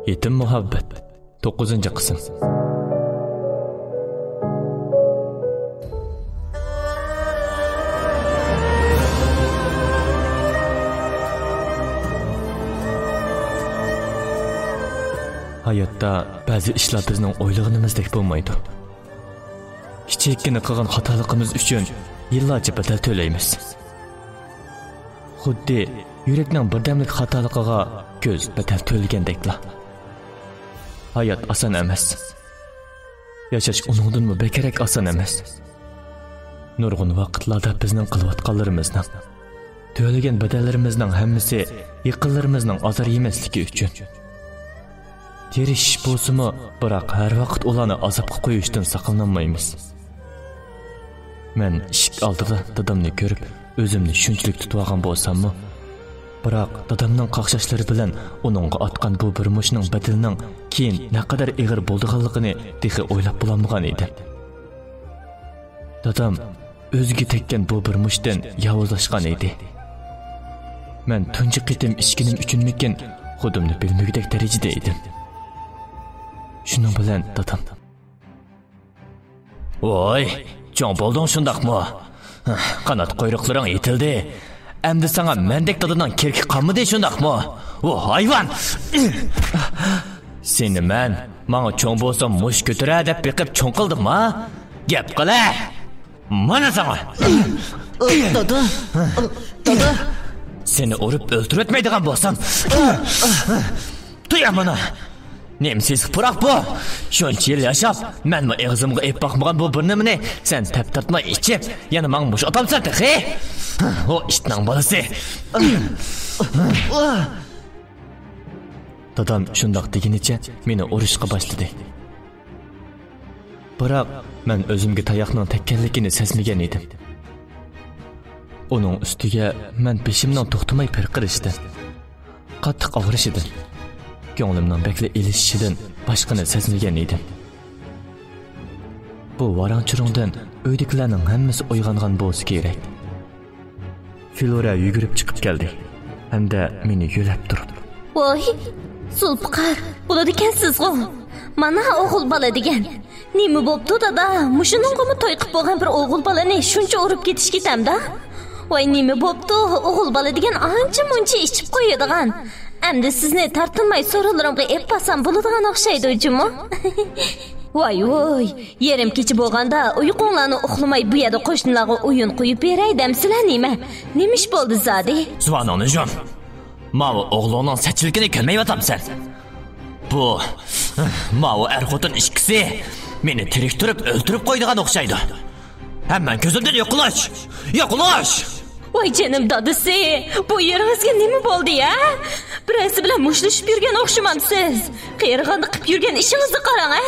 يېتىم مۇھەببەت. توققۇزىنچى قىسىم. ھاياتتا بەزى ئىشلار بىزنىڭ ئويلىغىنىمىزدەك بولمايدۇ. كىچىككىنە قىلغان خاتالىقىمىز ئۈچۈن يىللارچە بەدەل تۆلەيمىز. خۇددى يۈرەكنىڭ بىردەملىك خاتالىقىغا كۆز بەدەل تۆلىگەندەكلا. ھايات ئاسان ئەمەس. ياشاش ئۇنىڭدىنمۇ بەكرەك ئاسان ئەمەس. نۇرغۇن ۋاقىتلاردا بىزنىڭ قىلىۋاتقانلىرىمىزنىڭ، تۆلىگەن بەدەللىرىمىزنىڭ ھەممىسى يېقىنلىرىمىزنىڭ ئازار يېمەسلىكى ئۈچۈن. تىرىشىش بولسىمۇ، بىراق ھەر ۋاقىت ئۇلارنى ئازابقا قويۇشتىن ساقلىنالمايمىز. مەن ئىشىك ئالدىدا دادامنى كۆرۈپ، ئۆزۈمنى شۇنچىلىك تۇتۇۋالغان بولساممۇ، بىراق دادامنىڭ قاقشاشلىرى بىلەن ئۇنىڭغا ئاتقان بۇ بىر مۇشتنىڭ بەدىلىنىڭ كېيىن نەقەدەر ئېغىر بولىدىغانلىقىنى تېخى ئويلاپ بولالمىغان ئىدىم. دادام ئۆزىگە تەگكەن بۇ بىر مۇشتتىن ياۋۇزلاشقان ئىدى. مەن تۇنجى قېتىم ئىچكىنىم ئۈچۈنمىكىن، خۇدۇمنى بىلمىگۈدەك دەرىجىدە ئىدىم. شۇنىڭ بىلەن دادام. ۋوي، چوڭ بولدۇڭ شۇنداقمۇ؟ قانات قۇيرۇقلىرىڭ يېتىلدى. ئەمدى ساڭا مەندەك دادىنىڭ كېرىكى قالمىدى شۇنداقمۇ؟ ۋو ھايۋان! سېنى مەن ماڭا چوڭ بولسا مۇش كۆتۈرە دەپ بېقىپ چوڭ قىلدىمما؟ گەپ قىلە! مانا ساڭا! دادا! دادا! سېنى ئۇرۇپ ئۆلتۈرۈۋەتمەيدىغان بولسام! تۇيا مانا! نېمە سېسىق پۇراق بۇ؟ شۇنچە يىل ياشاپ، مەنمۇ ئېغىزىمغا ئېلىپ باقمىغان بۇ بىر نېمىنى سەن تەپ تارتماي ئىچىپ، يەنە ماڭا مۇش ئاتامسەن تېخى؟ ھو، ئىتنىڭ بالىسى! دادام شۇنداق دېگىنىچە مېنى ئۇرۇشقا باشلىدى. بىراق مەن ئۆزۈمگە تاياقنىڭ تەگكەنلىكىنى سەزمىگەن ئىدىم. ئۇنىڭ ئۈستىگە مەن بېشىمنىڭ توختىماي پىرقىرىشىدىن، قاتتىق ئاغرىشىدىن، كۆڭلۈمنىڭ بەكلا ئېلىشىشىدىن باشقىنى سەزمىگەن ئىدىم. بۇ ۋاراڭ-چۇرۇڭدىن ئۆيدىكىلەرنىڭ ھەممىسى ئويغانغان بولسا كېرەك. فلورا يۈگۈرۈپ چىقىپ كەلدى ھەمدە مېنى يۆلەپ تۇرۇپ. ۋوي، زۇلپىقار، بولىدىكەنسىزغۇ. مانا ئوغۇل بالا دېگەن. نېمە بوپتۇ، دادا؟ مۇشۇنىڭغىمۇ توي قىپ بولغان بىر ئوغۇل بالىنى شۇنچە ئۇرۇپ كېتىش كېتەمدا؟ ۋاي، نېمە بوپتۇ؟ ئوغۇل بالا دېگەن ئانچە-مۇنچە ئىچىپ قويىدىغان. ئەمدى سىزنى تارتىنماي سورۇنلىرىمغا ئېلىپ بارسام بولىدىغان ئوخشايدۇ جۇمۇ. ۋاي، ۋوي، يېرىم كېچە بولغاندا ئۇيقۇڭلارنى ئۇخلىماي بۇ يەردە قوشنىلارغا ئويۇن قويۇپ بېرەي دەمسىلە نېمە؟ نېمە ئىش بولدى زادى؟ زۇۋانىڭنى يۇم. ماۋۇ ئوغلۇڭنىڭ سەتچىلىكىنى كۆرمەيۋاتامسەن؟ بۇ، ماۋۇ ئەر-خوتۇن ئىككىسى مېنى تىرىك تۇرۇپ ئۆلتۈرۈپ قويىدىغان ئوخشايدۇ. ھەممەڭ كۆزۈمدىن يوقىلىش! يوقىلىش! ۋاي جېنىم دادىسى، بۇ يېرىڭىزگە نېمە بولدى ھە؟ بىرەرسى بىلەن مۇشتلىشىپ يۈرگەن ئوخشىمامسىز؟ قېرىغاندا قىپ يۈرگەن ئىشىڭىزنى قاراڭ ھە!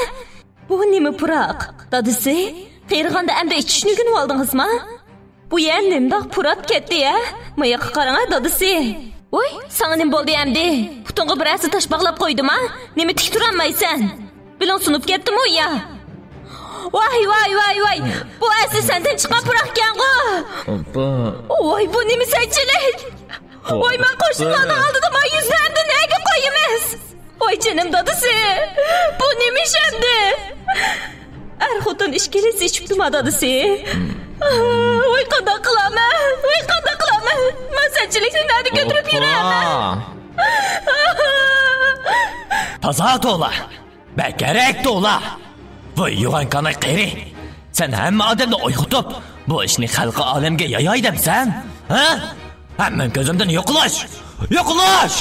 بۇ نېمە پۇراق؟ دادىسى، قېرىغاندا ئەمدى ئىچىشنى ئۆگىنىۋالدىڭىزما؟ بۇ يەر نېمىنداق پۇراپ كەتتى ھە؟ ماياققا قاراڭ ھە دادىسى. ۋوي، ساڭا نېمە بولدى ئەمدى؟ پۇتۇڭغا بىرەرسى تاش باغلاپ قويدىما؟ نېمە تىك تۇرالمايسەن؟ بېلىڭ سۇنۇپ كەتتىمۇ يا؟ ۋاي، ۋاي، ۋاي، ۋاي! بۇ ئەسلى سەندىن چىققان پۇراقكەنغۇ! ئاپا! ۋاي، بۇ نېمە سەتچىلىك! ۋاي، مەن قوشنىلارنىڭ ئالدىدا مايۇسنى ئەمدى نەگە قويىمىز؟ ۋاي جېنىم دادىسى، بۇ نېمە ئىش ئەمدى؟ ئەر خوتۇن ئىككىلىسى ئىچىپتىما دادىسى؟ ۋاي قانداق قىلارمەن؟ ۋاي قانداق قىلارمەن؟ مەن سەتچىلىكنى نەدە كۆتۈرۈپ يۈرەمەن؟ تازا تولا! بەكرەك توۋلا! ۋاي يوغان كاناي قېرى! سەن ھەممە ئادەمنى ئويغىتىپ، بۇ ئىشنى خەلقى ئالەمگە ياياي دەمسەن؟ ھە؟ ھەممىڭ كۆزۈمدىن يوقىلىش! يوقىلىش!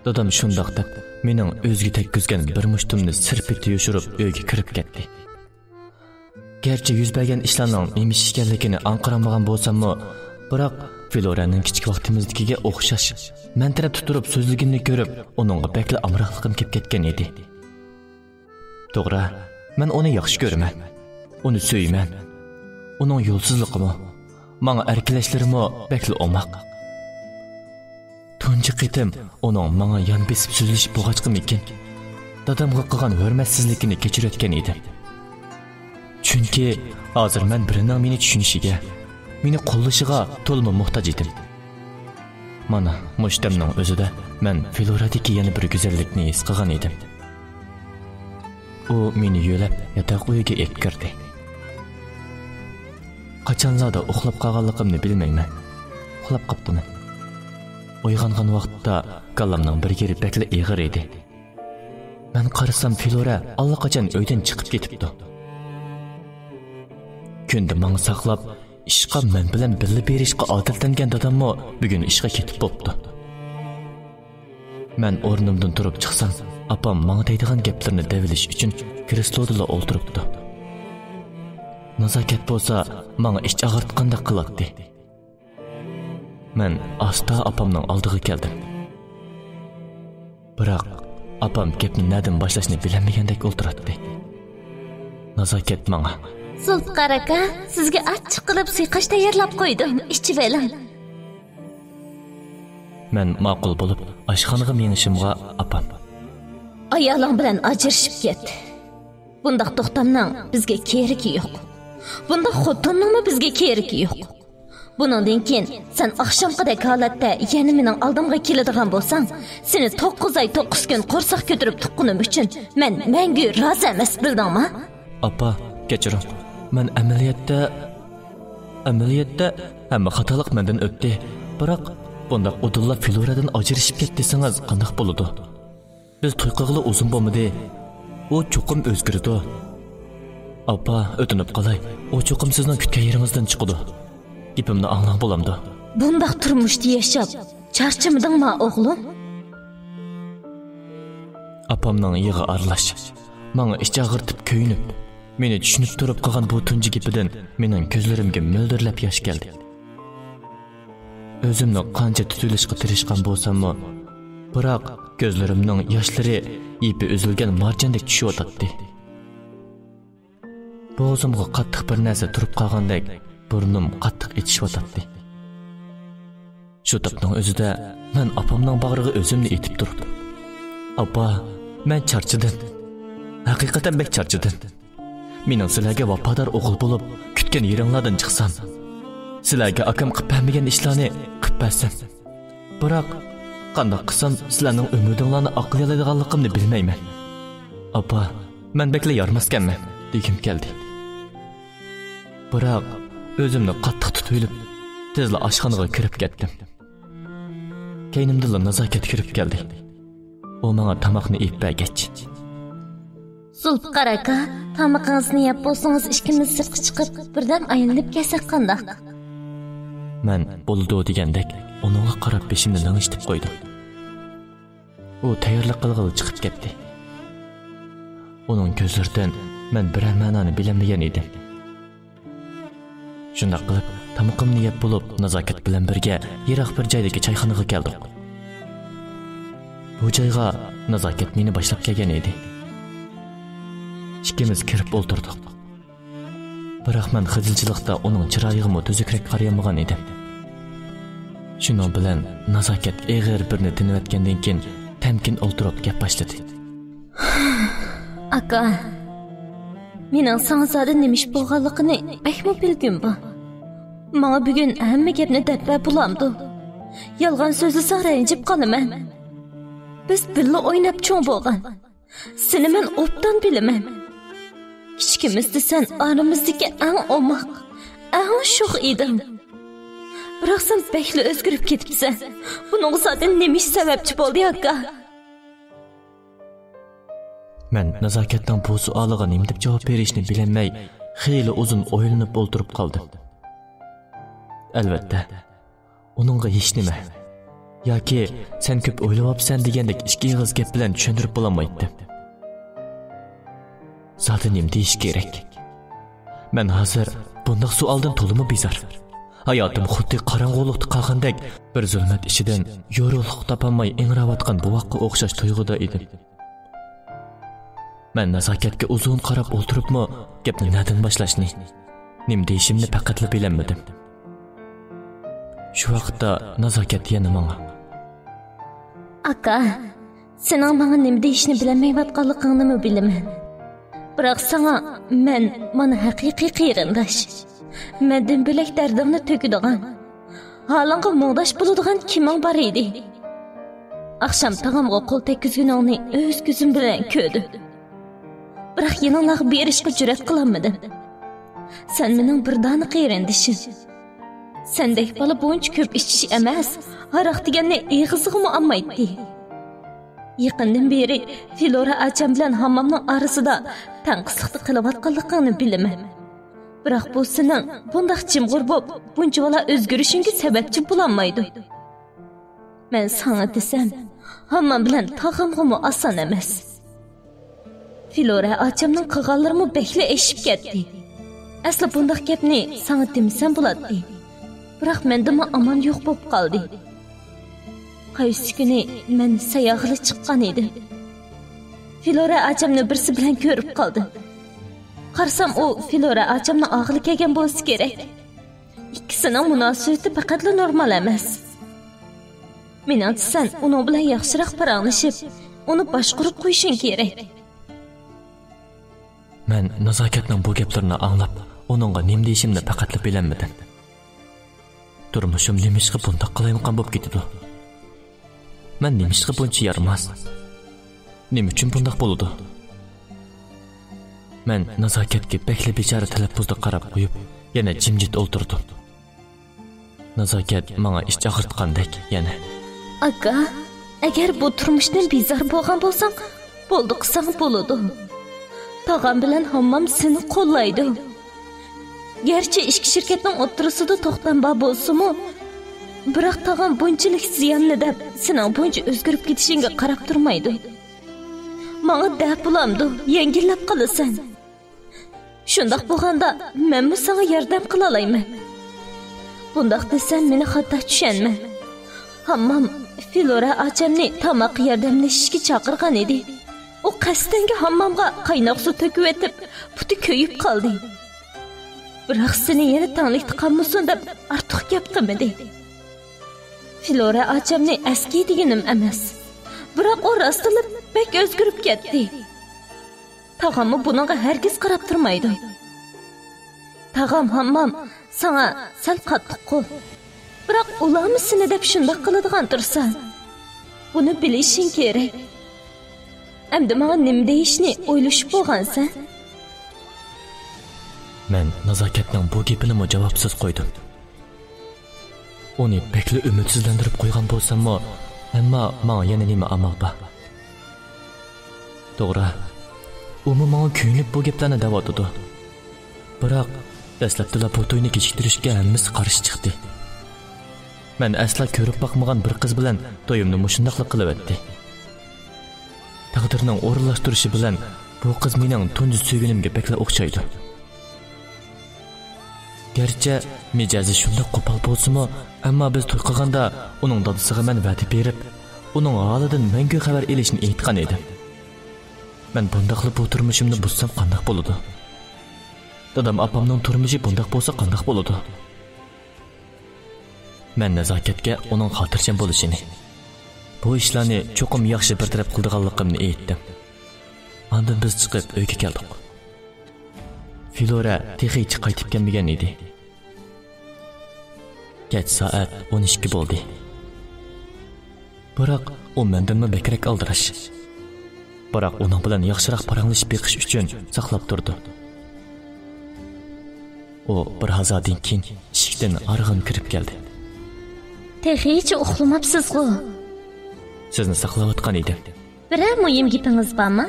دادام شۇنداق دەپ، مېنىڭ ئۆزىگە تەگكۈزگەن بىر مۇشتۇمنى سىرپىتى يوشۇرۇپ ئۆيگە كىرىپ كەتتى. گەرچە يۈز بەرگەن ئىشلارنىڭ نېمە ئىش ئىكەنلىكىنى ئاڭقىرالمىغان بولساممۇ، بىراق فلورانىڭ كىچىك ۋاقتىمىزدىكىگە ئوخشاش، مەن تەرەپتە تۇرۇپ سۆزلىگىنىنى كۆرۈپ، ئۇنىڭغا بەكلا ئامراقلىقىم كېلىپ كەتكەن ئىدى. توغرا، مەن ئۇنى ياخشى كۆرىمەن. ئۇنى سۆيىمەن. ئۇنىڭ يولسىزلىقىمۇ، ماڭا ئەركىلەشلىرىمۇ بەكلا ئوماق. تۇنجى قېتىم ئۇنىڭ ماڭا يان بېسىپ سۆزلىشىپ بولغاچقىمىكىن، دادامغا قىلغان ھۆرمەتسىزلىكىنى كەچۈرۈۋەتكەن ئىدىم. چۈنكى ھازىر مەن بىرىنىڭ مېنى چۈشىنىشىگە، مېنى قوللىشىغا تولىمۇ موھتاج ئىدىم. مانا، مۇشۇ دەمنىڭ ئۆزىدە مەن فلورادىكى يەنە بىر گۈزەللىكنى ھېس قىلغان ئىدىم. ئۇ مېنى يۆلەپ ياتاق ئۆيىگە ئېلىپ كىردى. قاچانلاردا ئۇخلاپ قالغانلىقىمنى بىلمەيمەن. ئۇخلاپ قاپتىمەن. ئويغانغان ۋاقىتتا كاللامنىڭ بىر يېرى بەكلا ئېغىر ئىدى. مەن قارىسام، فلورا ئاللىقاچان ئۆيدىن چىقىپ كېتىپتۇ. كۈندە ماڭا ساقلاپ، ئىشقا مەن بىلەن بىللە بېرىشقا ئادەتلەنگەن داداممۇ بۈگۈن ئىشقا كېتىپ بوپتۇ. مەن ئورنۇمدىن تۇرۇپ چىقسام، ئاپام ماڭا دەيدىغان گەپلىرىنى دەۋېلىش ئۈچۈن كرېسلودىلا ئولتۇرۇپتۇ. نازاكەت بولسا ماڭا ئىچ ئاغرىتقاندەك قىلاتتى. مەن ئاستا ئاپامنىڭ ئالدىغا كەلدىم. بىراق ئاپام گەپنى نەدىن باشلاشنى بىلەلمىگەندەك ئولتۇراتتى. نازاكەت ماڭا: «زۇلپىقار ئاكا، سىزگە ئاچچىق قىلىپ سۇيقاش تەييارلاپ قويدۇم، ئىچىۋېلىڭ.» مەن ماقۇل بولۇپ ئاشخانىغا مېڭىشىمغا ئاپام: «ئايالىڭ بىلەن ئاجرىشىپ كەت. بۇنداق توختامنىڭ بىزگە كېرىكى يوق. بۇنداق خوتۇننىڭمۇ بىزگە كېرىكى يوق. بۇنىڭدىن كېيىن سەن ئاخشامقىدەك ھالەتتە يەنە مېنىڭ ئالدىمغا كېلىدىغان بولساڭ، سېنى توققۇز ئاي توققۇز كۈن قورساق كۆتۈرۈپ تۇغقىنىم ئۈچۈن مەن مەڭگۈ رازى ئەمەس، بىلدىڭما؟» ئاپا، كەچۈرۈڭ. مەن ئەمەلىيەتتە، ئەمەلىيەتتە ھەممە خاتالىق مەندىن ئۆتتى. بىراق بۇنداق ئۇدۇللا فلورادىن ئاجرىشىپ كەت دېسىڭىز قانداق بولىدۇ؟ بىز توي قىلغىلى ئۇزۇن بولمىدى. ئۇ چوقۇم ئۆزگىرىدۇ. ئاپا، ئۆتۈنۈپ قالاي، ئۇ چوقۇم سىزنىڭ كۈتكەن يېرىڭىزدىن چىقىدۇ. گېپىمنى ئاڭلاڭ، بولامدۇ؟ بۇنداق تۇرمۇشتا ياشاپ چارچىمىدىڭما، ئوغلۇم؟ ئاپامنىڭ يىغا ئارىلاش، ماڭا ئىچ ئاغرىتىپ كۆيۈنۈپ، مېنى چۈشىنىپ تۇرۇپ قىلغان بۇ تۇنجى گېپىدىن مېنىڭ كۆزلىرىمگە مۆلدۈرلەپ ياش كەلدى. ئۆزۈمنى قانچە تۇتۇۋېلىشقا تىرىشقان بولساممۇ، بىراق كۆزلىرىمنىڭ ياشلىرى يىپى ئۈزۈلگەن مارجاندەك چۈشۈۋاتاتتى. بوغۇزۇمغا قاتتىق بىر نەرسە تۇرۇپ قالغاندەك بۇرنۇم قاتتىق ئېچىشىۋاتاتتى. شۇ تاپنىڭ ئۆزىدە مەن ئاپامنىڭ باغرىغا ئۆزۈمنى ئېتىپ تۇرۇپ: «ئاپا، مەن چارچىدىم. ھەقىقەتەن بەك چارچىدىم. مېنىڭ سىلەرگە ۋاپادار ئوغۇل بولۇپ، كۈتكەن يېرىڭلاردىن چىقسام، سىلەرگە ئاكام قىلىپ بەرمىگەن ئىشلارنى قىلىپ بەرسەم، بىراق قانداق قىلسام سىلەرنىڭ ئۈمىدىڭلارنى ئاقلىيالايدىغانلىقىمنى بىلمەيمەن. ئاپا، مەن بەكلا يارىماسكەنمەن» دېگۈم كەلدى. بىراق ئۆزۈمنى قاتتىق تۇتۇۋېلىپ، تېزلا ئاشخانىغا كىرىپ كەتتىم. كەينىمدىنلا نازاكەت كىرىپ كەلدى. ئۇ ماڭا تاماقنى ئېلىپ بەرگەچ: «زۇلپىقار ئاكا، تامىقىڭىزنى يەپ بولسىڭىز، ئىككىمىز سىرتقا چىقىپ، بىردەم ئايلىنىپ كەلسەك قانداق؟» مەن بولىدۇ دېگەندەك ئۇنىڭغا قاراپ بېشىمنى لىڭشىتىپ قويدۇم. ئۇ تەييارلىق قىلغىلى چىقىپ كەتتى. ئۇنىڭ كۆزلىرىدىن مەن بىرەر مەنانى بىلەلمىگەن ئىدىم. شۇنداق قىلىپ، تامىقىمنى يەپ بولۇپ، نازاكەت بىلەن بىرگە يىراق بىر جايدىكى چايخانىغا كەلدۇق. بۇ جايغا نازاكەت مېنى باشلاپ كەلگەن ئىدى. ئىككىمىز كىرىپ ئولتۇردۇق. بىراق مەن خىجىلچىلىقتا ئۇنىڭ چىرايىغىمۇ تۈزۈكرەك قارىيالمىغان ئىدىم. شۇنىڭ بىلەن نازاكەت ئېغىر بىرنى تىنىۋەتكەندىن كېيىن، تەمكىن ئولتۇرۇپ گەپ باشلىدى. ئاكا، مېنىڭ ساڭا زادى نېمە ئىش بولغانلىقىنى بەكمۇ بىلگۈم بار. ماڭا بۈگۈن ھەممە گەپنى دەپ بەر بولامدۇ؟ يالغان سۆزلىسەڭ رەنجىپ قالىمەن. بىز بىللە ئويناپ چوڭ بولغان. سېنى مەن ئوبدان بىلىمەن. كىچىكىمىزدە سەن ئارىمىزدىكى ئەڭ ئوماق، ئەڭ شوخ ئىدىڭ. بىراق سەن بەكلا ئۆزگىرىپ كېتىپسەن. بۇنىڭغا زادى نېمە ئىش سەۋەبچى بولدى، ئاكا؟ مەن نازاكەتنىڭ بۇ سوئالىغا نېمە دەپ جاۋاب بېرىشنى بىلەلمەي، خېلى ئۇزۇن ئويلىنىپ ئولتۇرۇپ قالدىم. ئەلۋەتتە، ئۇنىڭغا ھېچنېمە ياكى سەن كۆپ ئويلاۋاپسەن دېگەندەك ئىككى ئېغىز گەپ بىلەن چۈشەندۈرۈپ بولالمايتتىم. زادى نېمە دېيىش كېرەك؟ مەن ھازىر بۇنداق سوئالدىن تولىمۇ بىزار. ھاياتىم خۇددى قاراڭغۇلۇقتا قالغاندەك، بىر زۇلمەت ئىچىدىن يورۇقلۇق تاپالماي ئىڭراۋاتقان بوۋاققا ئوخشاش تۇيغۇدا ئىدىم. مەن نازاكەتكە ئۇزۇن قاراپ ئولتۇرۇپمۇ گەپنى نەدىن باشلاشنى، نېمە دېيىشىمنى پەقەتلا بىلەلمىدىم. شۇ ۋاقىتتا نازاكەت يەنە ماڭا: «ئاكا، سېنىڭ ماڭا نېمە دېيىشنى بىلەلمەيۋاتقانلىقىڭنىمۇ بىلىمەن. بىراق ساڭا مەن مانا ھەقىقىي قېرىنداش. مەندىن بۆلەك دەردىڭنى تۆكىدىغان، ھالىڭغا مۇڭداش بولىدىغان كىمىڭ بار ئىدى؟ ئاخشام تاغامغا قول تەگكۈزگىنىڭنى ئۆز كۆزۈم بىلەن كۆردۈم. بىراق يېنىڭلارغا بېرىشقا جۈرئەت قىلالمىدىم. سەن مېنىڭ بىر دانە قېرىندىشىم. سەندەك بالا بۇنچە كۆپ ئىچىش ئەمەس، ھاراق دېگەننى ئېغىزىغىمۇ ئالمايتتى. يېقىندىن بېرى فلورا ئاچام بىلەن ھاممامنىڭ ئارىسىدا تەڭقىسلىقتا قېلىۋاتقانلىقىڭنى بىلىمەن. بىراق بۇ سېنىڭ بۇنداق جىمغۇر بولۇپ، بۇنچىۋالا ئۆزگىرىشىڭگە سەۋەبچى بولالمايدۇ. مەن ساڭا دېسەم، ھاممام بىلەن تاغامغىمۇ ئاسان ئەمەس. فلورا ئاچامنىڭ قىلغانلىرىمۇ بەكلا ئېشىپ كەتتى. ئەسلى بۇنداق گەپنى ساڭا دېمىسەم بولاتتى. بىراق مەندىمۇ ئامان يوق بولۇپ قالدى. قايسى كۈنى مەن ساياغىلى چىققان ئىدىم. فلورا ئاچامنى بىرسى بىلەن كۆرۈپ قالدىم. قارىسام، ئۇ فلورا ئاچامنىڭ ئاغىلى كەلگەن بولسا كېرەك. ئىككىسىنىڭ مۇناسىۋىتى پەقەتلا نورمال ئەمەس. مېنىڭچە، سەن ئۇنىڭ بىلەن ياخشىراق پاراڭلىشىپ، ئۇنى باشقۇرۇپ قويۇشۇڭ كېرەك. مەن نازاكەتنىڭ بۇ گەپلىرىنى ئاڭلاپ، ئۇنىڭغا نېمە دېيىشىمنى پەقەتلا بىلەلمىدىم. تۇرمۇشۇم نېمىشقا بۇنداق قالايمىقان بولۇپ كېتىدۇ؟ مەن نېمىشقا بۇنچە يارىماس؟ نېمە ئۈچۈن بۇنداق بولىدۇ؟ مەن نازاكەتكە بەكلا بىچارە تەلەپپۇزدا قاراپ قويۇپ، يەنە جىمجىت ئولتۇردۇم. نازاكەت ماڭا ئىچ ئاغرىتقاندەك يەنە: «ئاكا، ئەگەر بۇ تۇرمۇشتىن بىزار بولغان بولساڭ، بولدى قىلساڭ بولىدۇ. تاغام بىلەن ھاممام سېنى قوللايدۇ. گەرچە ئىككى شىركەتنىڭ ئوتتۇرىسىدا توختام بار بولسىمۇ، بىراق تاغام بۇنچىلىك زىياننى دەپ، سېنىڭ بۇنچە ئۆزگىرىپ كېتىشىڭگە قاراپ تۇرمايدۇ. ماڭا دەپ بولامدۇ، يەڭگىللەپ قالىسەن. شۇنداق بولغاندا، مەنمۇ ساڭا ياردەم قىلالايمەن. بۇنداق دېسەم، مېنى خاتا چۈشەنمە. ھاممام فلورا ئاچامنى تاماققا ياردەملىشىشكە چاقىرغان ئىدى. ئۇ قەستەنگە ھاممامغا قايناق سۇ تۆكۈۋېتىپ، پۇتى كۆيۈپ قالدى. بىراق سېنى يەنە تەڭلىكتە قالمىسۇن دەپ ئارتۇق گەپ قىلمىدى. فلورا ئاچامنى ئەسكى دېگىنىم ئەمەس. بىراق ئۇ راستلا بەك ئۆزگىرىپ كەتتى. تاغاممۇ بۇنىڭغا ھەرگىز قاراپ تۇرمايدۇ. تاغام، ھاممام ساڭا سەل قاتتىق قول. بىراق ئۇلارمۇ سېنى دەپ شۇنداق قىلىدىغان تۇرسا، بۇنى بىلىشىڭ كېرەك. ئەمدى ماڭا نېمە دېيىشنى ئويلىشىپ بولغانسەن؟ مەن نازاكەتنىڭ بۇ گېپىنىمۇ جاۋابسىز قويدۇم. ئۇنى بەكلا ئۈمىدسىزلەندۈرۈپ قويغان بولساممۇ، ئەمما ماڭا يەنە نېمە ئامال بار؟ توغرا، ئۇمۇ ماڭا كۆيۈنۈپ بۇ گەپلەرنى دەۋاتىدۇ. بىراق، دەسلەپتىلا بۇ توينى كېچىكتۈرۈشكە ھەممىسى قارشى چىقتى. مەن ئەسلا كۆرۈپ باقمىغان بىر قىز بىلەن تويۇمنى مۇشۇنداقلا قىلىۋەتتى. تەقدىرنىڭ ئورۇنلاشتۇرۇشى بىلەن بۇ قىز مېنىڭ تۇنجى سۆيگىنىمگە بەكلا ئوخشايدۇ. گەرچە مىجەزى شۇنداق قوپال بولسىمۇ، ئەمما بىز توي قىلغاندا ئۇنىڭ دادىسىغا مەن ۋەدە بېرىپ، ئۇنىڭ ھالىدىن مەڭگۈ خەۋەر ئېلىشنى ئېيتقان ئىدىم. مەن بۇنداقلا بۇ تۇرمۇشۇمنى بۇزسام قانداق بولىدۇ؟ دادام ئاپامنىڭ تۇرمۇشى بۇنداق بولسا قانداق بولىدۇ؟ مەن نازاكەتكە ئۇنىڭ خاتىرجەم بولۇشىنى، بۇ ئىشلارنى چوقۇم ياخشى بىر تەرەپ قىلىدىغانلىقىمنى ئېيتتىم. ئاندىن بىز چىقىپ ئۆيگە كەلدۇق. فلورا تېخىچە قايتىپ كەلمىگەن ئىدى. كەچ سائەت ئون ئىككى بولدى. بىراق ئۇ مەندىنمۇ بەكرەك ئالدىراش. بىراق ئۇنىڭ بىلەن ياخشىراق پاراڭلىشىپ بېقىش ئۈچۈن ساقلاپ تۇردۇم. ئۇ بىر ھازادىن كېيىن ئىشىكتىن ھارغىن كىرىپ كەلدى. تېخىچە ئۇخلىماپسىزغۇ؟ سىزنى ساقلاۋاتقان ئىدىم. بىرەر مۇھىم گېپىڭىز بارمۇ؟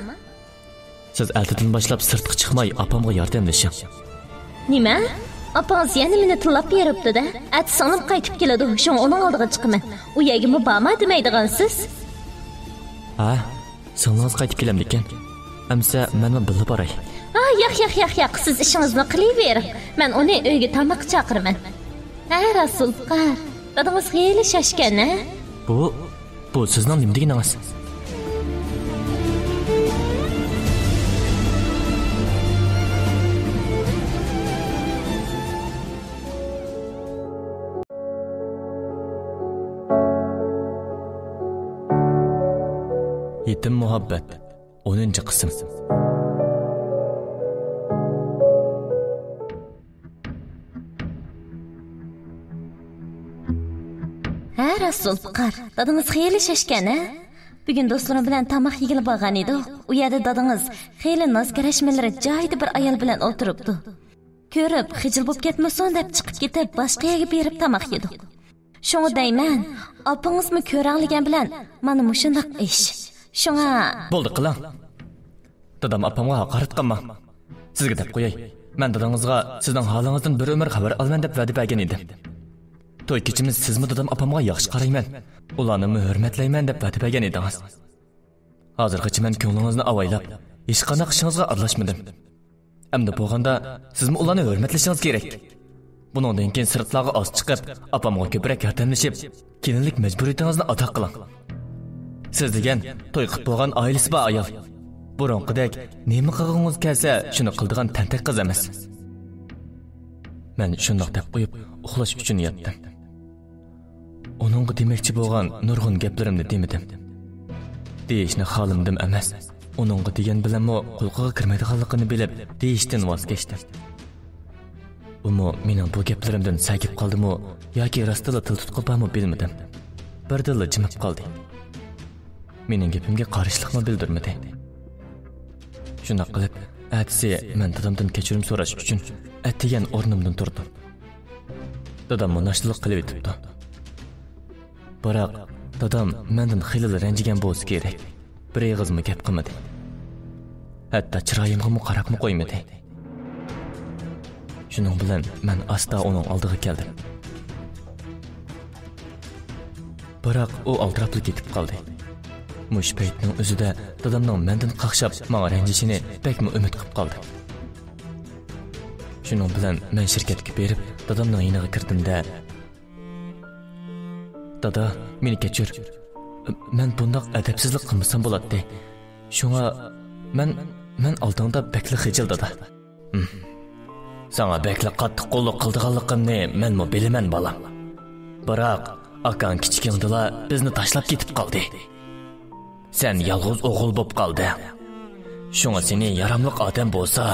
سىز ئەتىدىن باشلاپ سىرتقا چىقماي ئاپامغا ياردەملىشىڭ. نېمە؟ ئاپىڭىز يەنە مېنى تىللاپ بېرىپتۇ-دە. ئەتە سىڭلىم قايتىپ كېلىدۇ، شۇڭا ئۇنىڭ ئالدىغا چىقىمەن. ئۇ يەرگىمۇ بارما دېمەيدىغانسىز؟ ھە، سىڭلىڭىز قايتىپ كېلەمدىكەن. ئەمسە مەنمۇ بىللە باراي. ھا، ياق، ياق، ياق، ياق، سىز ئىشىڭىزنى قىلىۋېرىڭ. مەن ئۇنى ئۆيگە تاماققا چاقىرىمەن. ھە، راست، زۇلپىقار. دادىڭىز خېلى شاشكەن، ھە؟ بۇ، بۇ سىزنىڭ نېمە دېگىنىڭىز؟ يېتىم مۇھەببەت، ئونىنچى قىسىم. ھە، راست زۇلپىقار، دادىڭىز خېلى شەشكەن، ھە؟ بۈگۈن دوستلىرىم بىلەن تاماق يېگىلى بارغان ئىدۇق. ئۇ يەردە دادىڭىز خېلى ناز-كەرەشمىلىرى جايىدا بىر ئايال بىلەن ئولتۇرۇپتۇ. كۆرۈپ، خىجىل بولۇپ كەتمىسۇن دەپ چىقىپ كېتىپ، باشقا يەرگە بېرىپ تاماق يېدۇق. شۇڭا دەيمەن، ئاپىڭىزمۇ كۆرەڭلىگەن بىلەن مانا مۇشۇنداق ئىش. شۇڭا بولدى، قىلىڭ. دادام ئاپامغا ھاقارەت قىلماڭ. سىزگە دەپ قوياي، مەن دادىڭىزغا سىزنىڭ ھالىڭىزدىن بىر ئۆمۈر خەۋەر ئالىمەن دەپ ۋەدە بەرگەن ئىدىم. توي كېچىمىز سىزمۇ دادام ئاپامغا ياخشى قارايمەن، ئۇلارنىمۇ ھۆرمەتلەيمەن دەپ ۋەدە بەرگەن ئىدىڭىز. ھازىرغىچە مەن كۆڭلىڭىزنى ئاۋايلاپ، ھېچقانداق ئىشىڭىزغا ئارىلاشمىدىم. ئەمدى بولغاندا، سىزمۇ ئۇلارنى ھۆرمەتلىشىڭىز كېرەك. بۇنىڭدىن كېيىن سىرتلارغا ئاز چىقىپ، ئاپامغا كۆپرەك ياردەملىشىپ، كېلىنلىك مەجبۇرىيىتىڭىزنى ئادا قىلىڭ. سىز دېگەن توي قىلىپ بولغان ئائىلىسى بار ئايال. بۇرۇنقىدەك نېمە قىلغۇڭىز كەلسە، شۇنى قىلىدىغان تەنتەك قىز ئەمەس. مەن شۇنداق دەپ قويۇپ، ئۇخلاش ئۈچۈن ياتتىم. ئۇنىڭغا دېمەكچى بولغان نۇرغۇن گەپلىرىمنى دېمىدىم. دېيىشنى خالىمىدىم ئەمەس، ئۇنىڭغا دېگەن بىلەنمۇ قۇلىقىغا كىرمەيدىغانلىقىنى بىلىپ، دېيىشتىن ۋاز كەچتىم. ئۇمۇ مېنىڭ بۇ گەپلىرىمدىن سەگىپ قالدىمۇ ياكى راستتىنلا تىل تۇتقىلى بارمۇ بىلمىدىم. بىردىنلا جىمىپ قالدى. مېنىڭ گېپىمگە قارشىلىقمۇ بىلدۈرمىدى. شۇنداق قىلىپ، ئەتىسى مەن دادامدىن كەچۈرۈم سوراش ئۈچۈن ئەتىگەن ئورنۇمدىن تۇردۇم. داداممۇ ناشتىلىق قىلىۋېتىپتۇ. بىراق، دادام مەندىن خېلىلا رەنجىگەن بولسا كېرەك، بىر ئېغىزمۇ گەپ قىلمىدى. ھەتتا چىرايىمغىمۇ قاراپمۇ قويمىدى. شۇنىڭ بىلەن مەن ئاستا ئۇنىڭ ئالدىغا كەلدىم. بىراق ئۇ ئالدىراپلا كېتىپ قالدى. مۇشۇ پەيتنىڭ ئۆزىدە دادامنىڭ مەندىن قاقشاپ ماڭا رەنجىشىنى بەكمۇ ئۈمىد قىلىپ قالدىم. شۇنىڭ بىلەن مەن شىركەتكە بېرىپ، دادامنىڭ يېنىغا كىردىم-دە، دادا، مېنى كەچۈر. مەن بۇنداق ئەدەپسىزلىك قىلمىسام بولاتتى. شۇڭا مەن، مەن ئالدىڭدا بەكلا خىجىل، دادا. ھىم. ساڭا بەكلا قاتتىق قوللۇق قىلىدىغانلىقىمنى مەنمۇ بىلىمەن، بالام. بىراق ئاكاڭ كىچىكىڭدىلا بىزنى تاشلاپ كېتىپ قالدى. سەن يالغۇز ئوغۇل بوپ قالدىڭ. شۇڭا سېنى ياراملىق ئادەم بولسا،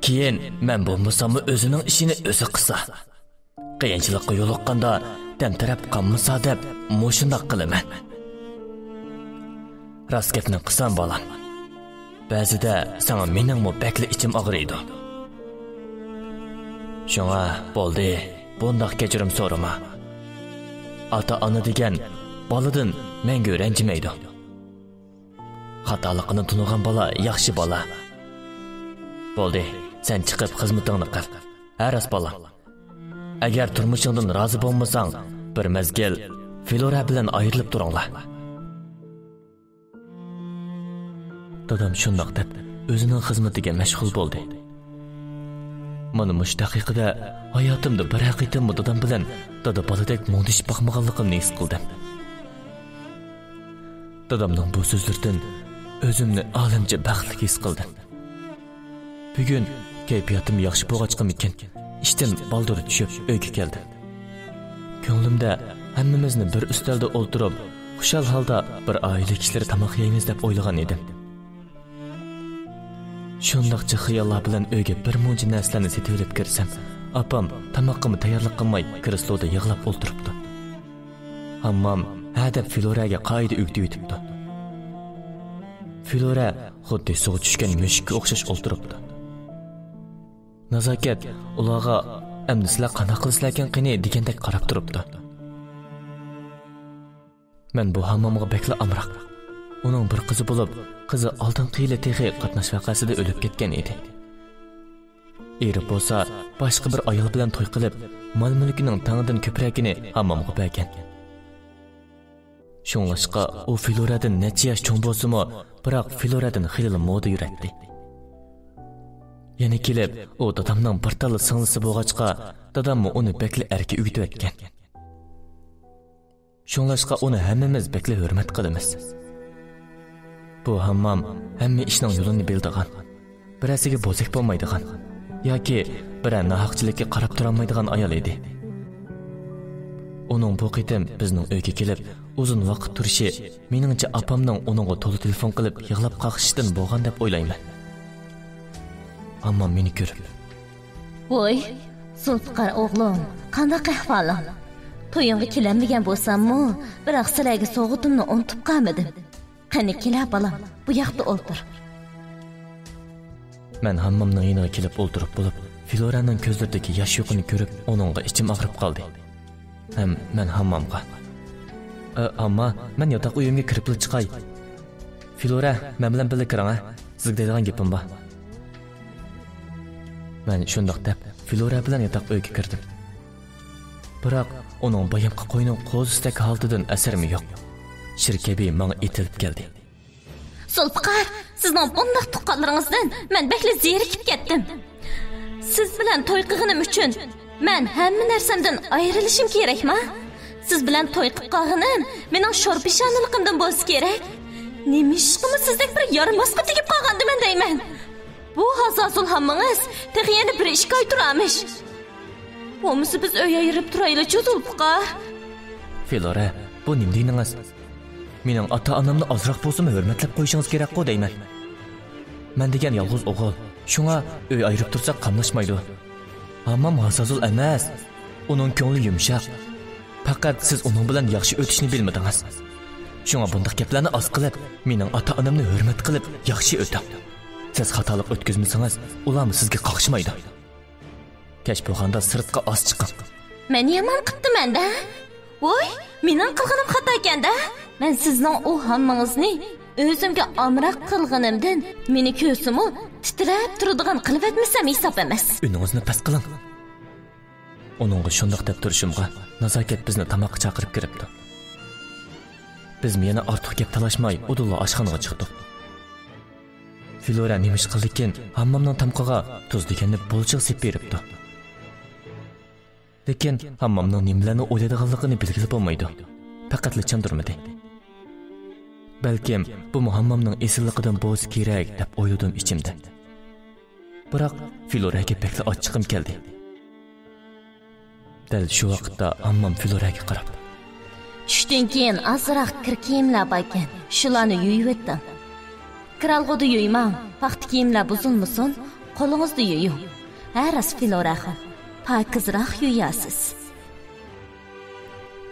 كېيىن مەن بولمىساممۇ ئۆزىنىڭ ئىشىنى ئۆزى قىلسا. قىيىنچىلىققا يولۇققاندا دەم تەرەپ قالمىسا دەپ مۇشۇنداق قىلىمەن. راست گەپنى قىلسام، بالام، بەزىدە ساڭا مېنىڭمۇ بەكلا ئىچىم ئاغرىيدۇ. شۇڭا بولدى، بۇنداق كەچۈرۈم سورىما. ئاتا-ئانا دېگەن بالىدىن مەڭگۈ رەنجىمەيدۇ. خاتالىقىنى تونۇغان بالا ياخشى بالا. بولدى، سەن چىقىپ خىزمىتىڭنى قىل. ھە، راست بالام. ئەگەر تۇرمۇشۇڭدىن رازى بولمىساڭ، بىر مەزگىل فلورا بىلەن ئايرىلىپ تۇرۇڭلار. دادام شۇنداق دەپ، ئۆزىنىڭ خىزمىتىگە مەشغۇل بولدى. مانا مۇشۇ دەقىقىدە ھاياتىمدا بىرەر قېتىممۇ دادام بىلەن دادا-بالىدەك مۇڭدىشىپ باقمىغانلىقىمنى ھېس قىلدىم. دادامنىڭ بۇ سۆزلىرىدىن ئۆزۈمنى ئالەمچە بەختلىك ھېس قىلدىم. بۈگۈن كەيپىياتىم ياخشى بولغاچقىمىكىن، ئىشتىن بالدۇر چۈشۈپ ئۆيگە كەلدىم. كۆڭلۈمدە ھەممىمىزنى بىر ئۈستەلدە ئولتۇرۇپ، خۇشال ھالدا بىر ئائىلە كىشىلىرى تاماق يەيمىز دەپ ئويلىغان ئىدىم. شۇنداقچە خىياللار بىلەن ئۆيگە بىر مۇنچە نەرسىلەرنى سېتىۋېلىپ كىرسەم، ئاپام تاماققىمۇ تەييارلىق قىلماي، كرېسلودا يىغلاپ ئولتۇرۇپتۇ. ھاممام ھە دەپ فلورەگە قائىدە ئۆگىتىۋېتىپتۇ. فلورە خۇددى سۇغا چۈشكەن مۈشۈككە ئوخشاش ئولتۇرۇپتۇ. نازاكەت ئۇلارغا، «ئەمدى سىلەر قانداق قىلىسىلەركىن قېنى؟» دېگەندەك قاراپ تۇرۇپتۇ. مەن بۇ ھاممامغا بەكلا ئامراق. ئۇنىڭ بىر قىزى بولۇپ، قىزى ئالدىنقى يىلى تېخى قاتناش ۋەقەسىدە ئۆلۈپ كەتكەن ئىدى. ئېرى بولسا باشقا بىر ئايال بىلەن توي قىلىپ، مال-مۈلكىنىڭ تەڭدىن كۆپرەكىنى ھاممامغا بەرگەن. شۇڭلاشقا ئۇ فلورەدىن نەچچە ياش چوڭ بولسىمۇ، بىراق فلورەدىن خېلىلا مودا يۈرەتتى. يەنە كېلىپ، ئۇ دادامنىڭ بىر تاللا سىڭلىسى بولغاچقا، داداممۇ ئۇنى بەكلا ئەركە ئۆگىتىۋەتكەن. شۇڭلاشقا ئۇنى ھەممىمىز بەكلا ھۆرمەت قىلىمىز. بۇ ھاممام ھەممە ئىشنىڭ يولىنى بىلىدىغان، بىرەرسىگە بوزەك بولمايدىغان ياكى بىرەر ناھەقچىلىككە قاراپ تۇرالمايدىغان ئايال ئىدى. ئۇنىڭ بۇ قېتىم بىزنىڭ ئۆيگە كېلىپ، ئۇزۇن ۋاقىت تۇرۇشى، مېنىڭچە، ئاپامنىڭ ئۇنىڭغا تولا تېلېفون قىلىپ يىغلاپ قاقشىشىدىن بولغان دەپ ئويلايمەن. ئاممام مېنى كۆرۈپ، ۋوي، زۇلپىقار ئوغلۇم، قانداق ئەھۋالىڭ؟ تويۇڭغا كېلەلمىگەن بولساممۇ، بىراق سىلەرگە سوۋغىتىمنى ئۇنتۇپ قالمىدىم. قېنى، كېلە بالام، بۇ ياقتا ئولتۇر. مەن ھاممامنىڭ يېنىغا كېلىپ ئولتۇرۇپ بولۇپ، فلورانىڭ كۆزلىرىدىكى ياش يۇقىنى كۆرۈپ، ئۇنىڭغا ئىچىم ئاغرىپ قالدى. ھەم مەن ھاممامغا، «ئە، ھامما، مەن ياتاق ئۆيۈمگە كىرىپلا چىقاي. فلورا، مەن بىلەن بىللە كىرىڭ، ھە؟ سىزگە دەيدىغان گېپىم بار.» مەن شۇنداق دەپ، فلورا بىلەن ياتاق ئۆيگە كىردىم. بىراق ئۇنىڭ بايامقى قوينىڭ قوزىسىدەك ھالىتىدىن ئەسەرمۇ يوق. شىر كەبى ماڭا ئېتىلىپ كەلدى. زۇلپىقار، سىزنىڭ بۇنداق تۇغقانلىرىڭىزدىن مەن بەكلا زېرىكىپ كەتتىم. سىز بىلەن توي قىلغىنىم ئۈچۈن مەن ھەممە نەرسەمدىن ئايرىلىشىم كېرەكما؟ سىز بىلەن توي قىلىپ قالغىنىم مېنىڭ شور پېشانىلىقىمدىن بولسا كېرەك. نېمىشقىمۇ سىزدەك بىر يارىماسقا تېگىپ قالغاندىمەن دەيمەن. بۇ ھازازۇل ھاممىڭىز تېخى يەنە بىر ئىككى ئاي تۇرارمىش. بولمىسا بىز ئۆي ئايرىپ تۇرايلىچۇ، زۇلپىقار. فلورا، بۇ نېمە دېگىنىڭىز؟ مېنىڭ ئاتا-ئانامنى ئازراق بولسىمۇ ھۆرمەتلەپ قويۇشىڭىز كېرەكقۇ دەيمەن. مەن دېگەن يالغۇز ئوغۇل، شۇڭا ئۆي ئايرىپ تۇرساق قاملاشمايدۇ. ھاممام ھازازۇل ئەمەس، ئۇنىڭ كۆڭلى يۇمشاق. پەقەت سىز ئۇنىڭ بىلەن ياخشى ئۆتۈشنى بىلمىدىڭىز. شۇڭا بۇنداق گەپلەرنى ئاز قىلىپ، مېنىڭ ئاتا-ئانامنى ھۆرمەت قىلىپ ياخشى ئۆتۈڭ. سىز خاتالىق ئۆتكۈزمىسىڭىز، ئۇلارمۇ سىزگە قاقشىمايدۇ. كەچ بولغاندا سىرتقا ئاز چىقىڭ. مەن يامان قىپتىمەن-دە. ۋوي، مېنىڭ قىلغىنىم خاتاكەن-دە. مەن سىزنىڭ ئۇ ھاممىڭىزنى ئۆزۈمگە ئامراق قىلغىنىمدىن، مېنى كۆرسىمۇ تىترەپ تۇرىدىغان قىلىۋەتمىسەم ھېساب ئەمەس. ئۈنىڭىزنى پەس قىلىڭ. ئۇنىڭغا شۇنداق دەپ تۇرۇشۇمغا، نازاكەت بىزنى تاماققا چاقىرىپ كىرىپتۇ. بىزمۇ يەنە ئارتۇق گەپ تالاشماي، ئۇدۇللا ئاشخانىغا چىقتۇق. فلورا نېمە ئىش قىلدىكىن، ھاممامنىڭ تامىقىغا تۇز دېگەننى بولچىغا سېلىپ بېرىپتۇ. لېكىن ھاممامنىڭ نېمىلەرنى ئويلايدىغانلىقىنى بىلگىلى بولمايدۇ. پەقەتلا چاندۇرمىدى. بەلكىم بۇمۇ ھاممامنىڭ ئېسىللىقىدىن بولسا كېرەك دەپ ئويلىدىم ئىچىمدە. بىراق فلوراگە بەكلا ئاچچىقىم كەلدى. دەل شۇ ۋاقىتتا ھاممام فلوراگە قاراپ، چۈشتىن كېيىن ئازراق كىر كىيىملەر باركەن، شۇلارنى يۇيۇۋېتىڭ. كىرئالغۇدا يۇيماڭ، پاختا كىيىملەر بۇزۇلمىسۇن، قولىڭىزدا يۇيۇڭ. ھە، راست، فلوراخان، پاكىزراق يۇيارسىز.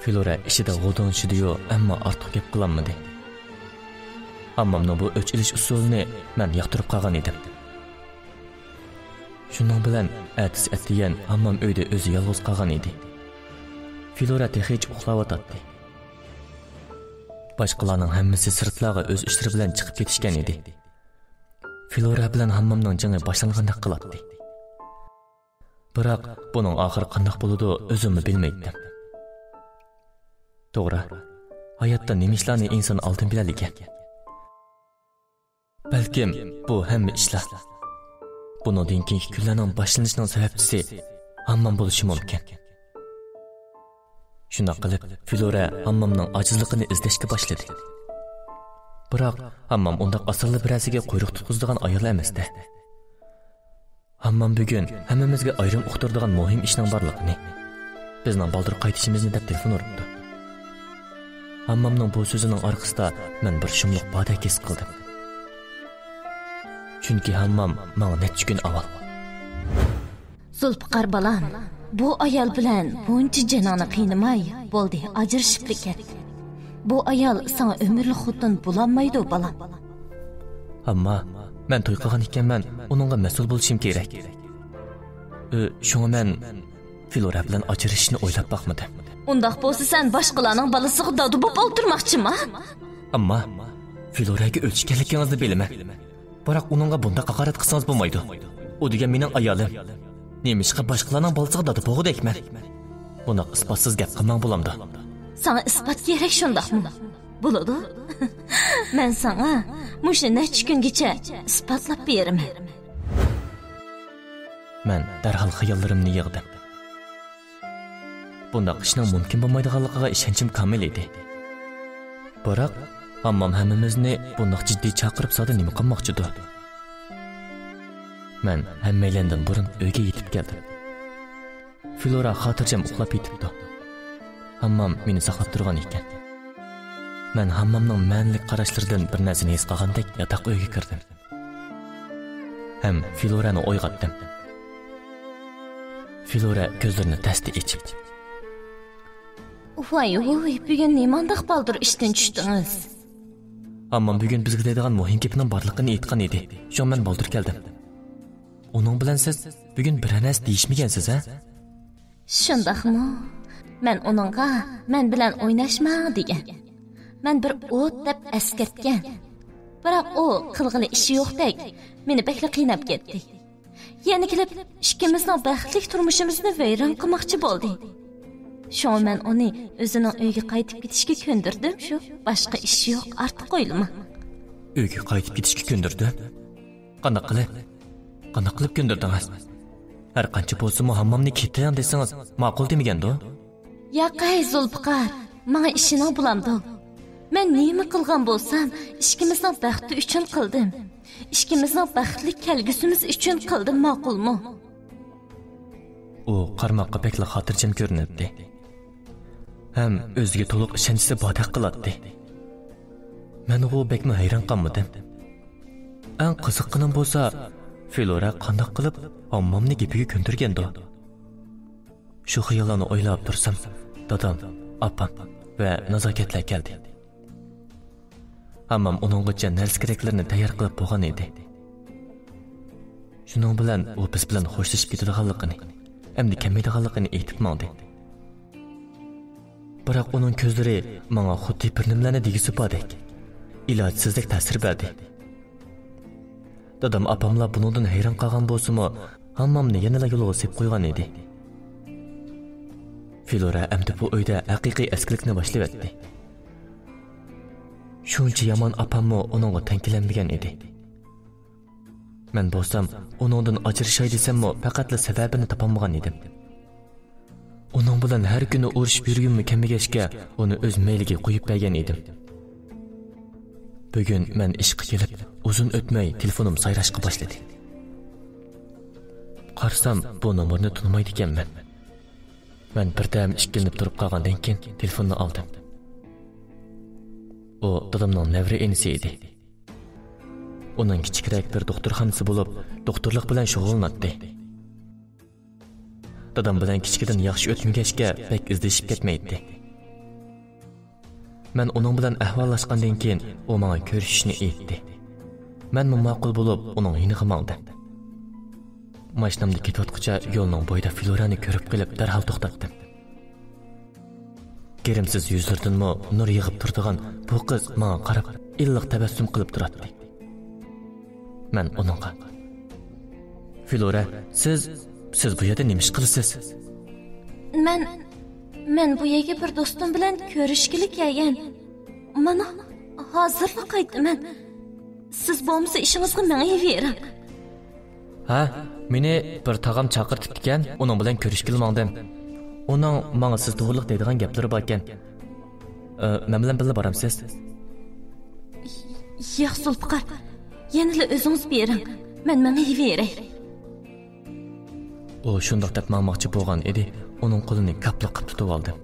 فلورا ئىچىدە غودۇڭشىدىيۇ، ئەمما ئارتۇق گەپ قىلالمىدى. ھاممامنىڭ بۇ ئۆچ ئېلىش ئۇسۇلىنى مەن ياقتۇرۇپ قالغان ئىدىم. شۇنىڭ بىلەن ئەتىسى ئەتىگەن ھاممام ئۆيدە ئۆزى يالغۇز قالغان ئىدى. فلورا تېخىچە ئۇخلاۋاتاتتى. باشقىلارنىڭ ھەممىسى سىرتلارغا ئۆز ئىشلىرى بىلەن چىقىپ كېتىشكەن ئىدى. فلورا بىلەن ھاممامنىڭ جېڭى باشلانغاندەك قىلاتتى. بىراق بۇنىڭ ئاخىرى قانداق بولىدۇ، ئۆزۈممۇ بىلمەيتتىم. توغرا، ھاياتتا نېمە ئىشلارنى ئىنسان ئالدىن بىلەلىكەن؟ بەلكىم بۇ ھەممە ئىشلار، بۇنىڭدىن كېيىنكى كۈنلەرنىڭ باشلىنىشىنىڭ سەۋەبچىسى ھاممام بولۇشى مۇمكىن. شۇنداق قىلىپ، فلورا ھاممامنىڭ ئاجىزلىقىنى ئىزدەشكە باشلىدى. بىراق ھاممام ئۇنداق ئاسانلا بىرەرسىگە قۇيرۇق تۇتقۇزىدىغان ئايال ئەمەستى. ھاممام بۈگۈن ھەممىمىزگە ئايرىم ئۇقتۇرىدىغان مۇھىم ئىشنىڭ بارلىقىنى، بىزنىڭ بالدۇر قايتىشىمىزنى دەپ تېلېفون ئۇرۇپتۇ. ھاممامنىڭ بۇ سۆزىنىڭ ئارقىسىدا مەن بىر شۇملۇق باردەك ھېس قىلدىم. چۈنكى ھاممام ماڭا نەچچە كۈن ئاۋۋال، زۇلپىقار بالام، بۇ ئايال بىلەن بۇنچە جېنىڭنى قىينىماي، بولدى، ئاجرىشىپلا كەت. بۇ ئايال ساڭا ئۆمۈرلۈك خوتۇن بولالمايدۇ، بالام. ئەمما مەن توي قىلغان ئىكەنمەن، ئۇنىڭغا مەسئۇل بولۇشۇم كېرەك. ئۆ، شۇڭا مەن فلورا بىلەن ئاجرىشىشنى ئويلاپ باقمىدىم. ئۇنداق بولسا سەن باشقىلارنىڭ بالىسىغا دادا بولۇپ ئولتۇرماقچىما؟ ئەمما فلوراگە ئۆچ ئىكەنلىكىڭىزنى بىلىمەن. بىراق ئۇنىڭغا بۇنداق ھاقارەت قىلسىڭىز بولمايدۇ. ئۇ دېگەن مېنىڭ ئايالىم. نېمىشقا باشقىلارنىڭ بالىسىغا دادا بولغۇدەكمەن؟ بۇنداق ئىسپاتسىز گەپ قىلماڭ بولامدۇ؟ ساڭا ئىسپات كېرەك شۇنداقمۇ؟ بولىدۇ. مەن ساڭا مۇشۇ نەچچە كۈنگىچە ئىسپاتلاپ بېرىمەن. مەن دەرھال خىياللىرىمنى يىغدىم. بۇنداق ئىشنىڭ مۇمكىن بولمايدىغانلىقىغا ئىشەنچىم كامىل ئىدى. بىراق ھاممام ھەممىمىزنى بۇنداق جىددىي چاقىرىپ زادى نېمە قىلماقچىدۇ؟ مەن ھەممەيلەندىن بۇرۇن ئۆيگە يېتىپ كەلدىم. فلورا خاتىرجەم ئۇخلاپ يېتىپتۇ. ھاممام مېنى ساقلاپ تۇرغان ئىكەن. مەن ھاممامنىڭ مەنىلىك قاراشلىرىدىن بىر نەرسىنى ھېس قىلغاندەك ياتاق ئۆيگە كىردىم. ھەم فلورانى ئويغاتتىم. فلورا كۆزلىرىنى تەستە ئېچىپ، ۋاي ۋۇي، بۈگۈن نېمانداق بالدۇر ئىشتىن چۈشتىڭىز؟ ھاممام بۈگۈن بىزگە دەيدىغان مۇھىم گېپىنىڭ بارلىقىنى ئېيتقان ئىدى. شۇڭا مەن بالدۇر كەلدىم. ئۇنىڭ بىلەن سىز بۈگۈن بىرەر نەرسە دېيىشمىگەنسىز، ھە؟ شۇنداقمۇ؟ مەن ئۇنىڭغا مەن بىلەن ئويناشما دېگەن. مەن بىر ئوت دەپ ئەسكەرتكەن. بىراق ئۇ قىلغىلى ئىشى يوقتەك، مېنى بەكلا قىيناپ كەتتى. يەنە كېلىپ ئىككىمىزنىڭ بەختلىك تۇرمۇشىمىزنى ۋەيران قىلماقچى بولدى. شۇڭا مەن ئۇنى ئۆزىنىڭ ئۆيىگە قايتىپ كېتىشكە كۆندۈردۈم شۇ. باشقا ئىش يوق، ئارتۇق ئويلىما. ئۆيگە قايتىپ كېتىشكە كۆندۈردۈم؟ قانداق قىلىپ؟ قانداق قىلىپ كۆندۈردىڭىز؟ ھەر قانچە بولسىمۇ ھاممامنى كېتىڭ دېسىڭىز ماقۇل دېمىگەندۇ؟ ياقەي زۇلپىقار، ماڭا ئىشىنىڭ بولامدۇ؟ مەن نېمە قىلغان بولسام ئىككىمىزنىڭ بەختى ئۈچۈن قىلدىم. ئىككىمىزنىڭ بەختلىك كەلگۈسىمىز ئۈچۈن قىلدىم، ماقۇلمۇ؟ ئۇ قارىماققا بەكلا خاتىرجەم كۆرۈنەتتى. ھەم ئۆزىگە تولۇق ئىشەنچىسى باردەك قىلاتتى. مەنغۇ بەكمۇ ھەيران قالمىدىم. ئەڭ قىزىققىنىم بولسا، فلورا قانداق قىلىپ ھاممامنى گېپىگە كۆندۈرگەندۇ؟ شۇ خىياللارنى ئويلاپ تۇرسام، دادام، ئاپام ۋە نازاكەتلەر كەلدى. ھاممام ئۇنىڭغىچە نەرسە-كېرەكلىرىنى تەييار قىلىپ بولغان ئىدى. شۇنىڭ بىلەن ئۇ بىز بىلەن خوشلىشىپ كېتىدىغانلىقىنى، ئەمدى كەلمەيدىغانلىقىنى ئېيتىپ ماڭدى. بىراق ئۇنىڭ كۆزلىرى ماڭا خۇددى بىر نېمىلەرنى دېگۈسى باردەك، ئىلاجسىزدەك تەسىر بەردى. دادام، ئاپاملار بۇنىڭدىن ھەيران قالغان بولسىمۇ، ھاممامنى يەنىلا يولغا سېلىپ قويغان ئىدى. فلورا ئەمدى بۇ ئۆيدە ھەقىقىي ئەسكىلىكنى باشلىۋەتتى. شۇنچە يامان ئاپاممۇ ئۇنىڭغا تەڭ كېلەلمىگەن ئىدى. مەن بولسام ئۇنىڭدىن ئاجرىشاي دېسەممۇ پەقەتلا سەۋەبىنى تاپالمىغان ئىدىم. ئۇنىڭ بىلەن ھەر كۈنى ئۇرۇشۇپ يۈرگۈممۇ كەلمىگەچكە، ئۇنى ئۆز مەيلىگە قويۇپ بەرگەن ئىدىم. بۈگۈن مەن ئىشقا كېلىپ، ئۇزۇن ئۆتمەي تېلېفونۇم سايراشقا باشلىدى. قارىسام، بۇ نومۇرنى تونۇمايدىكەنمەن. مەن بىردەم ئىككىلىنىپ تۇرۇپ قالغاندىن كېيىن تېلېفوننى ئالدىم. ئۇ دادامنىڭ نەۋرە ئىنىسى ئىدى. ئۇنىڭ كىچىكرەك بىر دوختۇرخانىسى بولۇپ، دوختۇرلۇق بىلەن شۇغۇللىناتتى. دادام بىلەن كىچىكىدىن ياخشى ئۆتمىگەچكە، بەك ئىزدىشىپ كەتمەيتتى. مەن ئۇنىڭ بىلەن ئەھۋاللاشقاندىن كېيىن، ئۇ ماڭا كۆرۈشۈشنى ئېيتتى. مەنمۇ ماقۇل بولۇپ، ئۇنىڭ يېنىغا ماڭدىم. ماشىنامدا كېتىۋاتقۇچە يولنىڭ بويىدا فلورانى كۆرۈپ قېلىپ، دەرھال توختاتتىم. گىرىمسىز يۈزلىرىدىنمۇ نۇر يېغىپ تۇرىدىغان بۇ قىز ماڭا قاراپ، ئىللىق تەبەسسۇم قىلىپ تۇراتتى. مەن ئۇنىڭغا، فلورا، سىز، سىز بۇ يەردە نېمە ئىش قىلىسىز؟ مەن، مەن بۇ يەرگە بىر دوستۇم بىلەن كۆرۈشكىلى كەلگەن. مانا، ھازىرلا قايتىمەن. سىز بولمىسا ئىشىڭىزغا مېڭىۋېرىڭ. ھە، مېنى بىر تاغام چاقىرتىپتىكەن، ئۇنىڭ بىلەن كۆرۈشكىلى ماڭدىم. ئۇنىڭ ماڭا سىز توغرىلىق دەيدىغان گەپلىرى باركەن. ئە، مەن بىلەن بىللە بارامسىز؟ ياق، زۇلپىقار، يەنىلا ئۆزىڭىز بېرىڭ، مەن مېڭىۋېرەي. ئۇ شۇنداق دەپ ماڭماقچى بولغان ئىدى، ئۇنىڭ قولىنى كاپلا قىپ تۇتۇۋالدىم.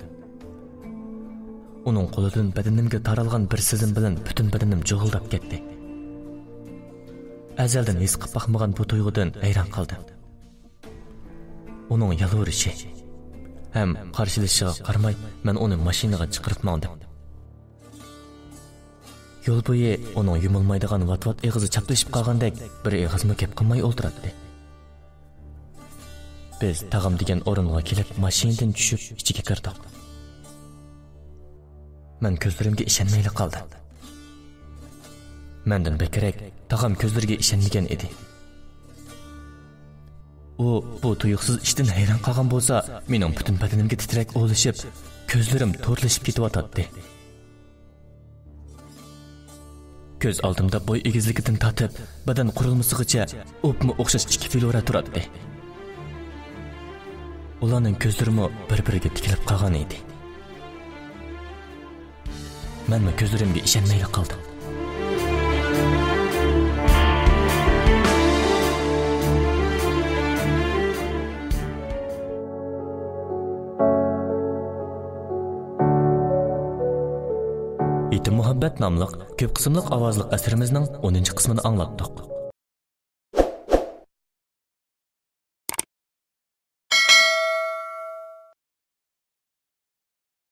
ئۇنىڭ قولىدىن بەدىنىمگە تارالغان بىر سېزىم بىلەن پۈتۈن بەدىنىم جۇغۇلداپ كەتتى. ئەزەلدىن ھېس قىلىپ باقمىغان بۇ تۇيغۇدىن ھەيران قالدىم. ئۇنىڭ يالۋۇرۇشى ھەم قارشىلىشىغا قارىماي، مەن ئۇنى ماشىنىغا چىقىرىپ ماڭدىم. يول بويى ئۇنىڭ يۇمۇلمايدىغان ۋات-ۋات ئېغىزى چاپلىشىپ قالغاندەك بىر ئېغىزمۇ گەپ قىلماي ئولتۇراتتى. بىز تاغام دېگەن ئورۇنغا كېلىپ، ماشىنىدىن چۈشۈپ ئىچىگە كىردۇق. مەن كۆزلىرىمگە ئىشەنمەيلا قالدىم. مەندىن بەكرەك تاغام كۆزلىرىگە ئىشەنمىگەن ئىدى. ئۇ بۇ تۇيۇقسىز ئىشتىن ھەيران قالغان بولسا، مېنىڭ پۈتۈن بەدىنىمگە تىترەك ئولىشىپ، كۆزلىرىم تورلىشىپ كېتىۋاتاتتى. كۆز ئالدىمدا بوي ئېگىزلىكىدىن تارتىپ، بەدەن قۇرۇلمىسىغىچە ئوپمۇ ئوخشاش ئىككى فلورا تۇراتتى. ئۇلارنىڭ كۆزلىرىمۇ بىر-بىرىگە تىكىلىپ قالغان ئىدى. مەنمۇ كۆزلىرىمگە ئىشەنمەيلا قالدىم. يېتىم مۇھەببەت ناملىق كۆپ قىسىملىق ئاۋازلىق ئەسىرىمىزنىڭ ئونىنچى قىسمىنى ئاڭلاتتۇق.